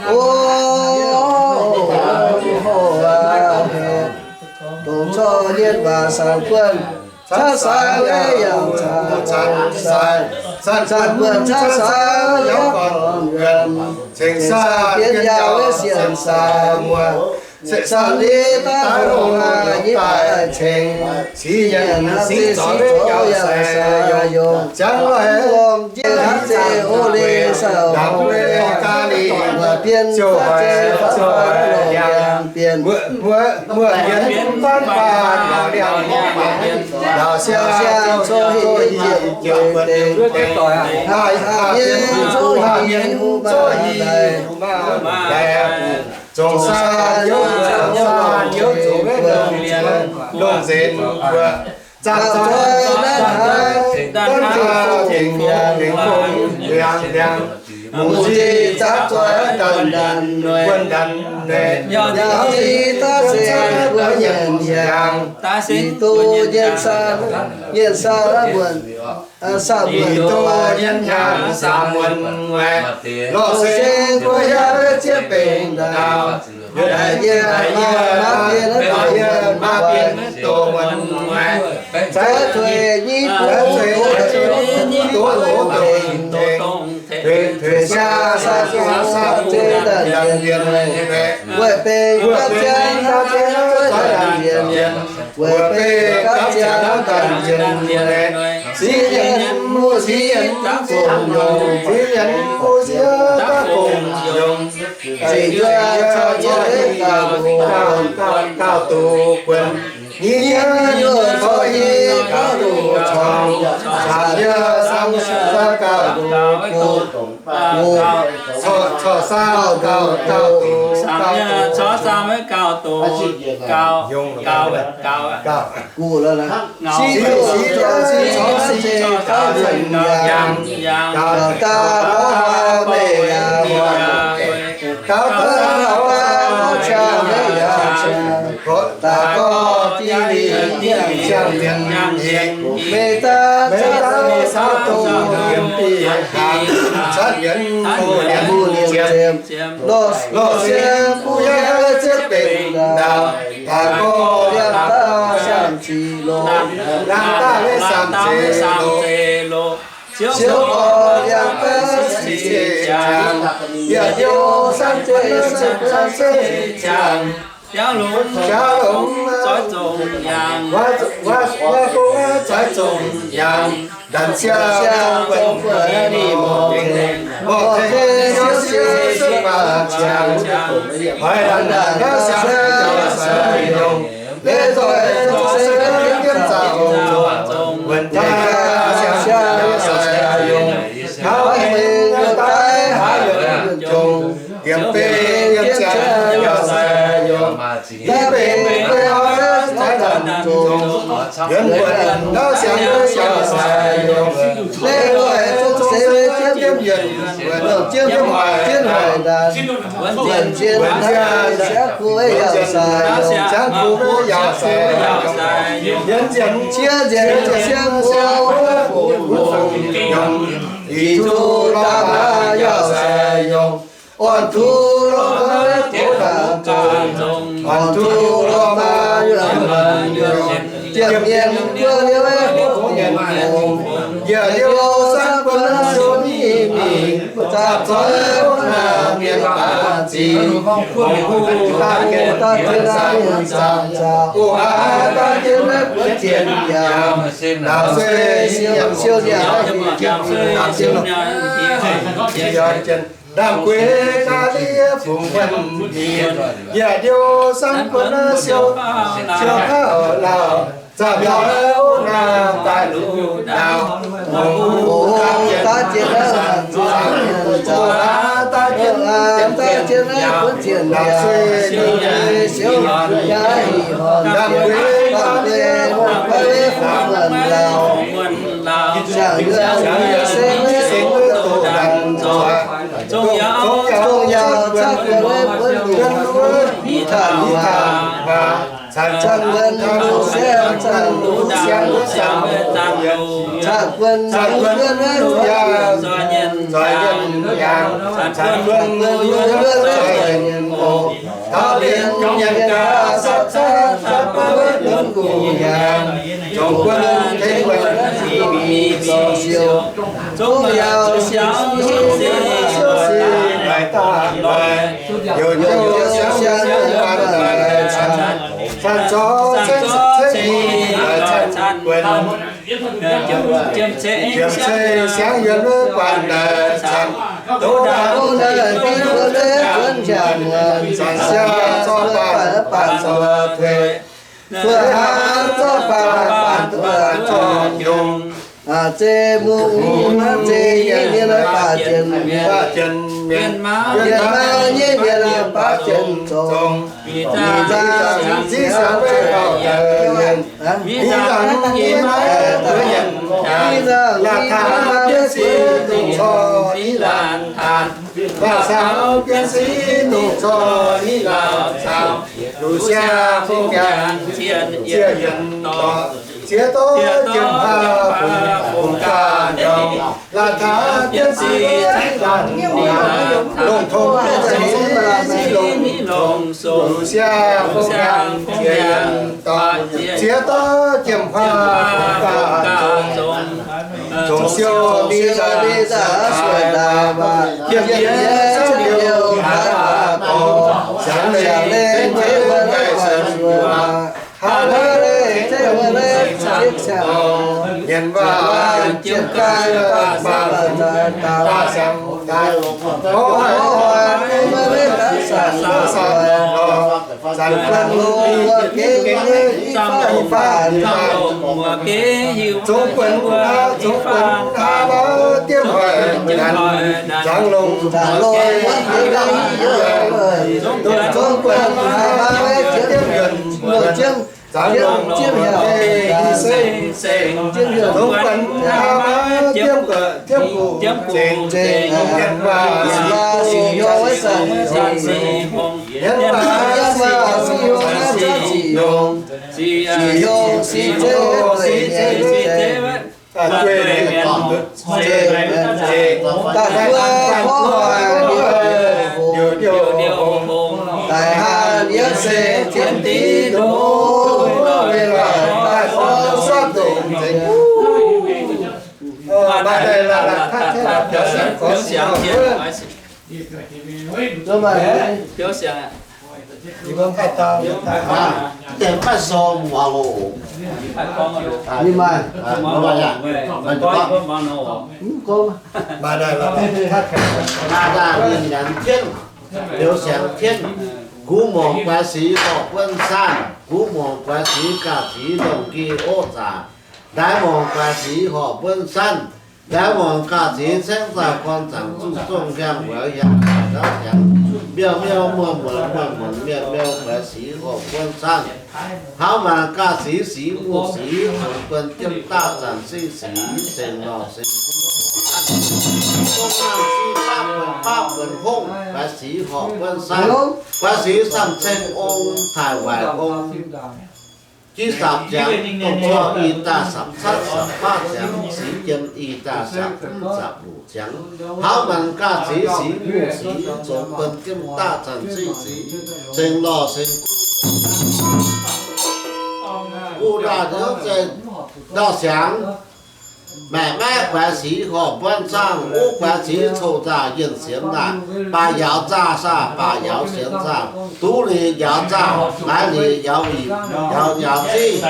O, dongh corc nyienh waac saanc buonv, caqv saai yaac caqv saai, saanc buonv caqv saai yaac gorn wuonh, ceng saah bienx yaac wuov sienx saah muoz, saah liz daaih longc aqv nyei daaih ceng, sic nyanc sic zoux yaac sai yongh, ziangh lorqc longc jienv hnangv zeiz o leiz saah, lamh leiz ga'naaiv liuz, bienx ziouc hoic ziouc hoic liangx, bienx muoqv yienx faanv faanv lorqc liangx, laauc siang coqv hingh jieqv deix, haah mienh coqv hingh huv maah daaih, zongc saah youz, zongc saah youz, zongc maiv longc nzengc, longc nzengc mbuo zaah zoih naaiv haaix, daaih tengx fong, tengx fong liangx liangx, mungz zinh zaah zoih ndanc ndanc, wuonh ndanc ndanc, yaac zinh daaih se mbuo nyanc yangh, daaih se duqv nyienx saah, nyienx saah wuonh, saah wuonh duqv nyienx hnyangx saah wuonh waeqc, lorqc se mbuo hiuv zieqv bengx ndaauv, yie, yie, yie maaih bienh doz wuonh waeqc, za'gengh tuix nyiv duqv, nyiv duqv loz dongh, tuix, tuix siang saah, saah zeiz daaih nzienx, weic bengx gapv ziangx, gapv ziangx daaih nzienx, weic bengx gapv ziangx daaih nzienx, siqv nyanc, siqv nyanc daaih gong-yongh, siqv nyanc, siqv nyanc daaih gong-yongh, zengc njuov corc nyei gauh duqv, gauh, gauh duqv buonc, nyic nyanc corc nyei gauh duqv corngh, caanx njuov samv saah gauh duqv buonc, corc saah gauh, gauh duqv, gauh duqv, gauh, gauh, gauh, siqv duqv, siqv duqv, siqv corc, siqv corc gauh nyanc yangh, gauh daaih gorngv meih yaac muonc, gauh daaih gorngv qangx meih yaac qangx, daaih gorngv div lingh div ziangh mienh nyei, meih daaih, meih daaih caux dongh yiem dieh hnangv, cuotv yienx doz yienx ziepc, lorqc se mbuo hiuv zieqv bengx ndaauv, daaih gorngv liangx daaih samh ziqc loz, liangx daaih samh ziqc loz, siouv gorx liangx daaih samh ziqc ziepc ziangx, yietc liouh samh ziqc, samh ziqc ziepc ziangx, jaax longx, jaax longx zoix zongh yangh, zoix zongh yangh, ndanc siang zongh buonc ninh morc tengx, morc tengx siouv siouv siouv baac ziangx, hoic ndanc ndanc siang yaac sai yongh, leiz zoih zong se yiem zaangc zongh, wuonh taaih siang yaac sai yongh, taux hengx yaac daaih haaix yuoqc jongc, diemx bengx yiem ziangx yaac sai yongh, diemx bengx bengx oix zaix ndanc zongh, yuonx wuonh ndau siang yaac sai yongh, leiz zoih zong se yiem yienc, yiem hoic, yiem hoic ndanc, wuonh zien ndanc siangx kuv yaac sai yongh, siangx kuv yaac sai yongh, yienx nzienx, cie nzienx siangx kuv, yungz, yietc tungh lorh maa yaac sai yongh, orn tungh lorh maa tov ndanc zongh, orn tungh lorh maa yaac ndanc yongh, ziepc mienh mbuo liuz, yietc liouh samv buonc siou mingh mingh, Zaah zoih ov naaic mienh baac ziex, daaih jien naaiv nzauh, o aav daaih jien naaiv buonv zienh yaac, naaic se siou siou yaac, siou yaac jien, ndaamv-gueix ga'ndiev fungx wuonh, yaac ndiouv sanv buonv siou, siou kaux lauh. Zaah zoih ov naaic daaih luv ndaauv, o daaih jien naaiv nzauh, o aav daaih jien, daaih jien naaiv buonv zienh yaac, siou yaac, siou yaac hih horn, ndaamv-gueix ga'ndiev fungx wuonh lauh. Siang-yuonh se maiv doqc ndanc nzoih, zong yaauc caqv guon wuov buonv luoqc, hnyouv taux hnyouv taux, caqv guon luqc siang, caqv guon luqc siang, caqv guon luqc yaac, zoih nyienh yaac, caqv guon luqc yaac, zoih nyienh oc. Taux lienz nyienh gaax, sapv caqv, sapv buonv lunx gu'nyuoz, zong guon tengx wuonh mingh zoux siou, zong yaauc siang siou sic, laaix daaih laaix, youc jouh siang yuonh guanh daaih caqv, caqv zoux ceng ceng laaix caqv guon, jiem cei siang yuonh wuov guanh daaih caqv, douz ndaauv naaiv dingh wuov leiz zuonx njaaux muonc, zanc siaah zorqv baanh baanh zoux tuix, zuoqv hnangv zorqv baanh baanh zuoqv zorqv nyungc. Zeiz mungh mungh zeiz nyei mienh baac jien mienh, baac jien mienh, mienh maiv nyei mienh baac jien zongh. Ih zanc ziqc siangx maiv gauh deix mienh, ih zanc yie maiv deix mienh, ih zanc la'taaix bienv sic dongh corc ni laanh taanc, la'taaix bienv sic dongh corc ni laanh taanc, luqc siang fong mi'aqv, ziex yienc dorh, ziex dorh jiem-paav fungx gaax ndorm, la'taaix bienv sic ni laanh taanc, longc tong bienv sic ni longc sou, luqc siang fong mi'aqv, ziex yienc dorh, ziex dorh jiem-paav fungx gaax ndorm, zongc siou ni laanh taanc, jiem-piex cuotv liouh haaix waac dorngx, siangx leih zengv jienv mbuo daaih suonx yuoqc, haaix leiz zengv mbuo daaih zipv siang, nyienx waac jiem-paav baac siang daaih, o haaix mbuo maiv daaih saangc lorz, zanc guanh longc muoz-gengh i faanh, zongx guanh aav, zongx guanh aav, maiv diemv hoic nyanc, nzangc longc, nzangc longc, zongx guanh aav, maiv diemv yuonh, zangc longc, diemv heuc, zongx guanh aav, maiv diemv guoqv, diemv guqc, zengx, zengx, nyanc waac, sic hnyouv, zanc sic hngongx, nyanc waac, sic hnyouv, zanc sic hngongx, sic hnyouv, sic zeiv, sic zeiv, dueiv mienv, zeiv, zeiv, daaih dueiv porv hoic, ndiouh ndiouh hngongx, daic haanh yiem seix jienv div ndoqv, weic loic daaih porv sortv dongc nzengc. Maaih deix la'la'taav-taav biouv siangx, biouv siangx, deix maiv sou muangx oc. Ninh maaih, maaih deix la'la'taav-taav biouv siangx jienv, biouv siangx jienv, guv muangx guaix sic horpc buonv saanh, guv muangx guaix sic gauh sic ndongc nqi ov zaqc, ndaix muangx guaix sic horpc buonv saanh, ndaix muangx gauh sic caengv zaah gorn zaangc zuqc zongh hiaang wuoix hiaang jauv hiaangx, miuh miuh muonz muonz muonz muonz miuh miuh guaix sic horpc buonv saanh, hnangv maanc gauh sic sic muoz sic zongx buonv jienv daaih zanc sic sic seng lorh seng guv, zongh naanc sic baav buonc baav buonc hongv guaix sic horpc buonv saanh, guaix sic samh ceng ong taaih waaic ong. Jiex sapc ziangx dongh corc i daaih sapc catv sapc baav ziangx, sic jiem i daaih sapc mv sapc luc ziangx, hnangv maanc gaax sic sic muoz sic zongx buonv jienv daaih zanc sic sic seng lorh seng guv, guv ndaauh nziouv zeiv ndaauh siangx. Maaih maiv guaix sic horpc buonv zaangv, wuov guaix sic coqv zaah yienh sienx naaic, baac yauz zaah saah, baac yauz sienx zaah, duqv liuz yauz zaah, maaiz liuz yauz, yauz ziqv,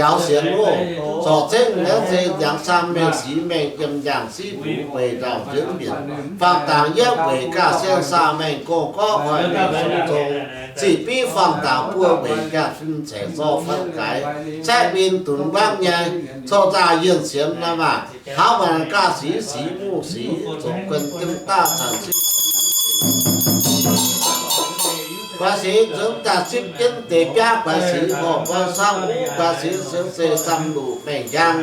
yauz sienx loh. Sorc cengv naaiv se jangx saam mengh sic mengh yiem yangh siqv bux weic ndaauh nzuonx mienc. Faang dangx yietv weic gaav sien saah mengh gong gorqv hoic mengh sung zong, ziqc biv faang dangx buo weic gaav fin ceix zorqv fan gaix, caeqv min dunx nquangv nyei, coqv zaah yienh sienx naaiv maah. Hnangv maanc gaav sic, sic muv sic, zoux guon jienv daav caux sic. Guaix sic nzuonx daaih zipv jienv deix biaav guaix sic horpc buonv zaangv, wuov guaix sic se, se saam luc mengh hiaang,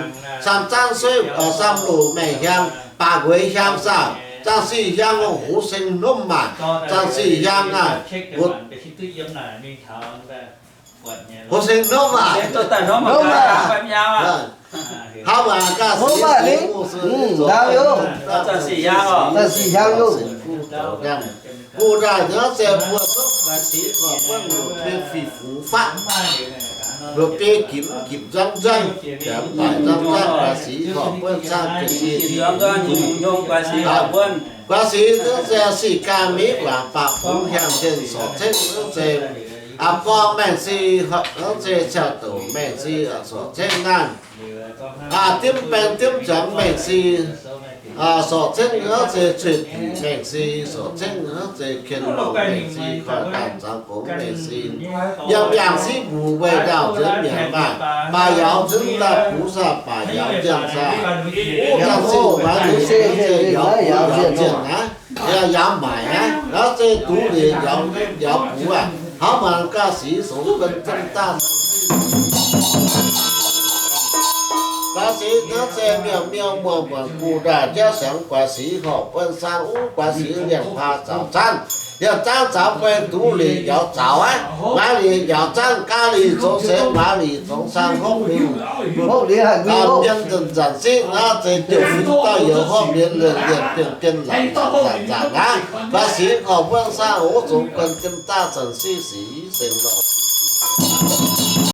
saam zaanv sueiv, saam luc mengh hiaang, baac ngueiz hiaang saah, zaangh sic hiaang hoz seng hnomv maah, zaangh sic hiaang aah, hoz seng hnomv maah. Hnangv maanc gaax sic, sic muv sic, zaangh sic hiaang, gu daaih naaiv se buo zungv guaix sic horpc buonv luc biei fih fungx fatv, luc biei gipc mv gipc nzuangv nzuangv, mv baac nzuangv nzuangv guaix sic horpc buonv zaangv guaix sic, guaix sic naaiv se sic ganh miv guangc baac fungx hiaang zinh sorc cengv naaiv se, aa, gorngv mengh sic, naaiv se ciauh douc mengh sic sorc cengv naaiv. Aa, dimv baeng dimv zuangx mengh sic, aa, sorc cengv naaiv se cueiv diuc mengh sic sorc cengv naaiv se kien longx mengh sic koiv daaih nzangx gongx mengh sic. Yiem yangh siqv mbuc weic ndaauh nzuonx mienc maah, baac yauz nzuonx daaih bux saah, baac yauz zienh saah, wuov zaangh sic maaiz liuz se yauz bux yauz zienh naaiv, yauz maaic aqv. Naaiv se duqv liuz yauz bux aqv. Hnangv maanc gaax sic zoux guon jienv daav guaix sic naaiv se miuc-miuc muonc-muonc gu daaih jauv siangx guaix sic horpc buonv zaangv, wuov guaix sic liemh hlaax zaux zaanv, liemh zaanv zaux guai duqv liuz yauz zaux aqv. Maaiz liuz yauz zaanv gaav liuz zoux seix, maaiz liuz zoux saang hopv liuz, hopv liuz haih mienh zanc-zanc siqv naaiv se jiouv fingx dauh youz hopv liuz liemh liemh bienh bienh laangc zanc-zanc aqv. Guaix sic horpc buonv zaangv, wuov zoux guon jienv daav zanc siqv sic seng lorh.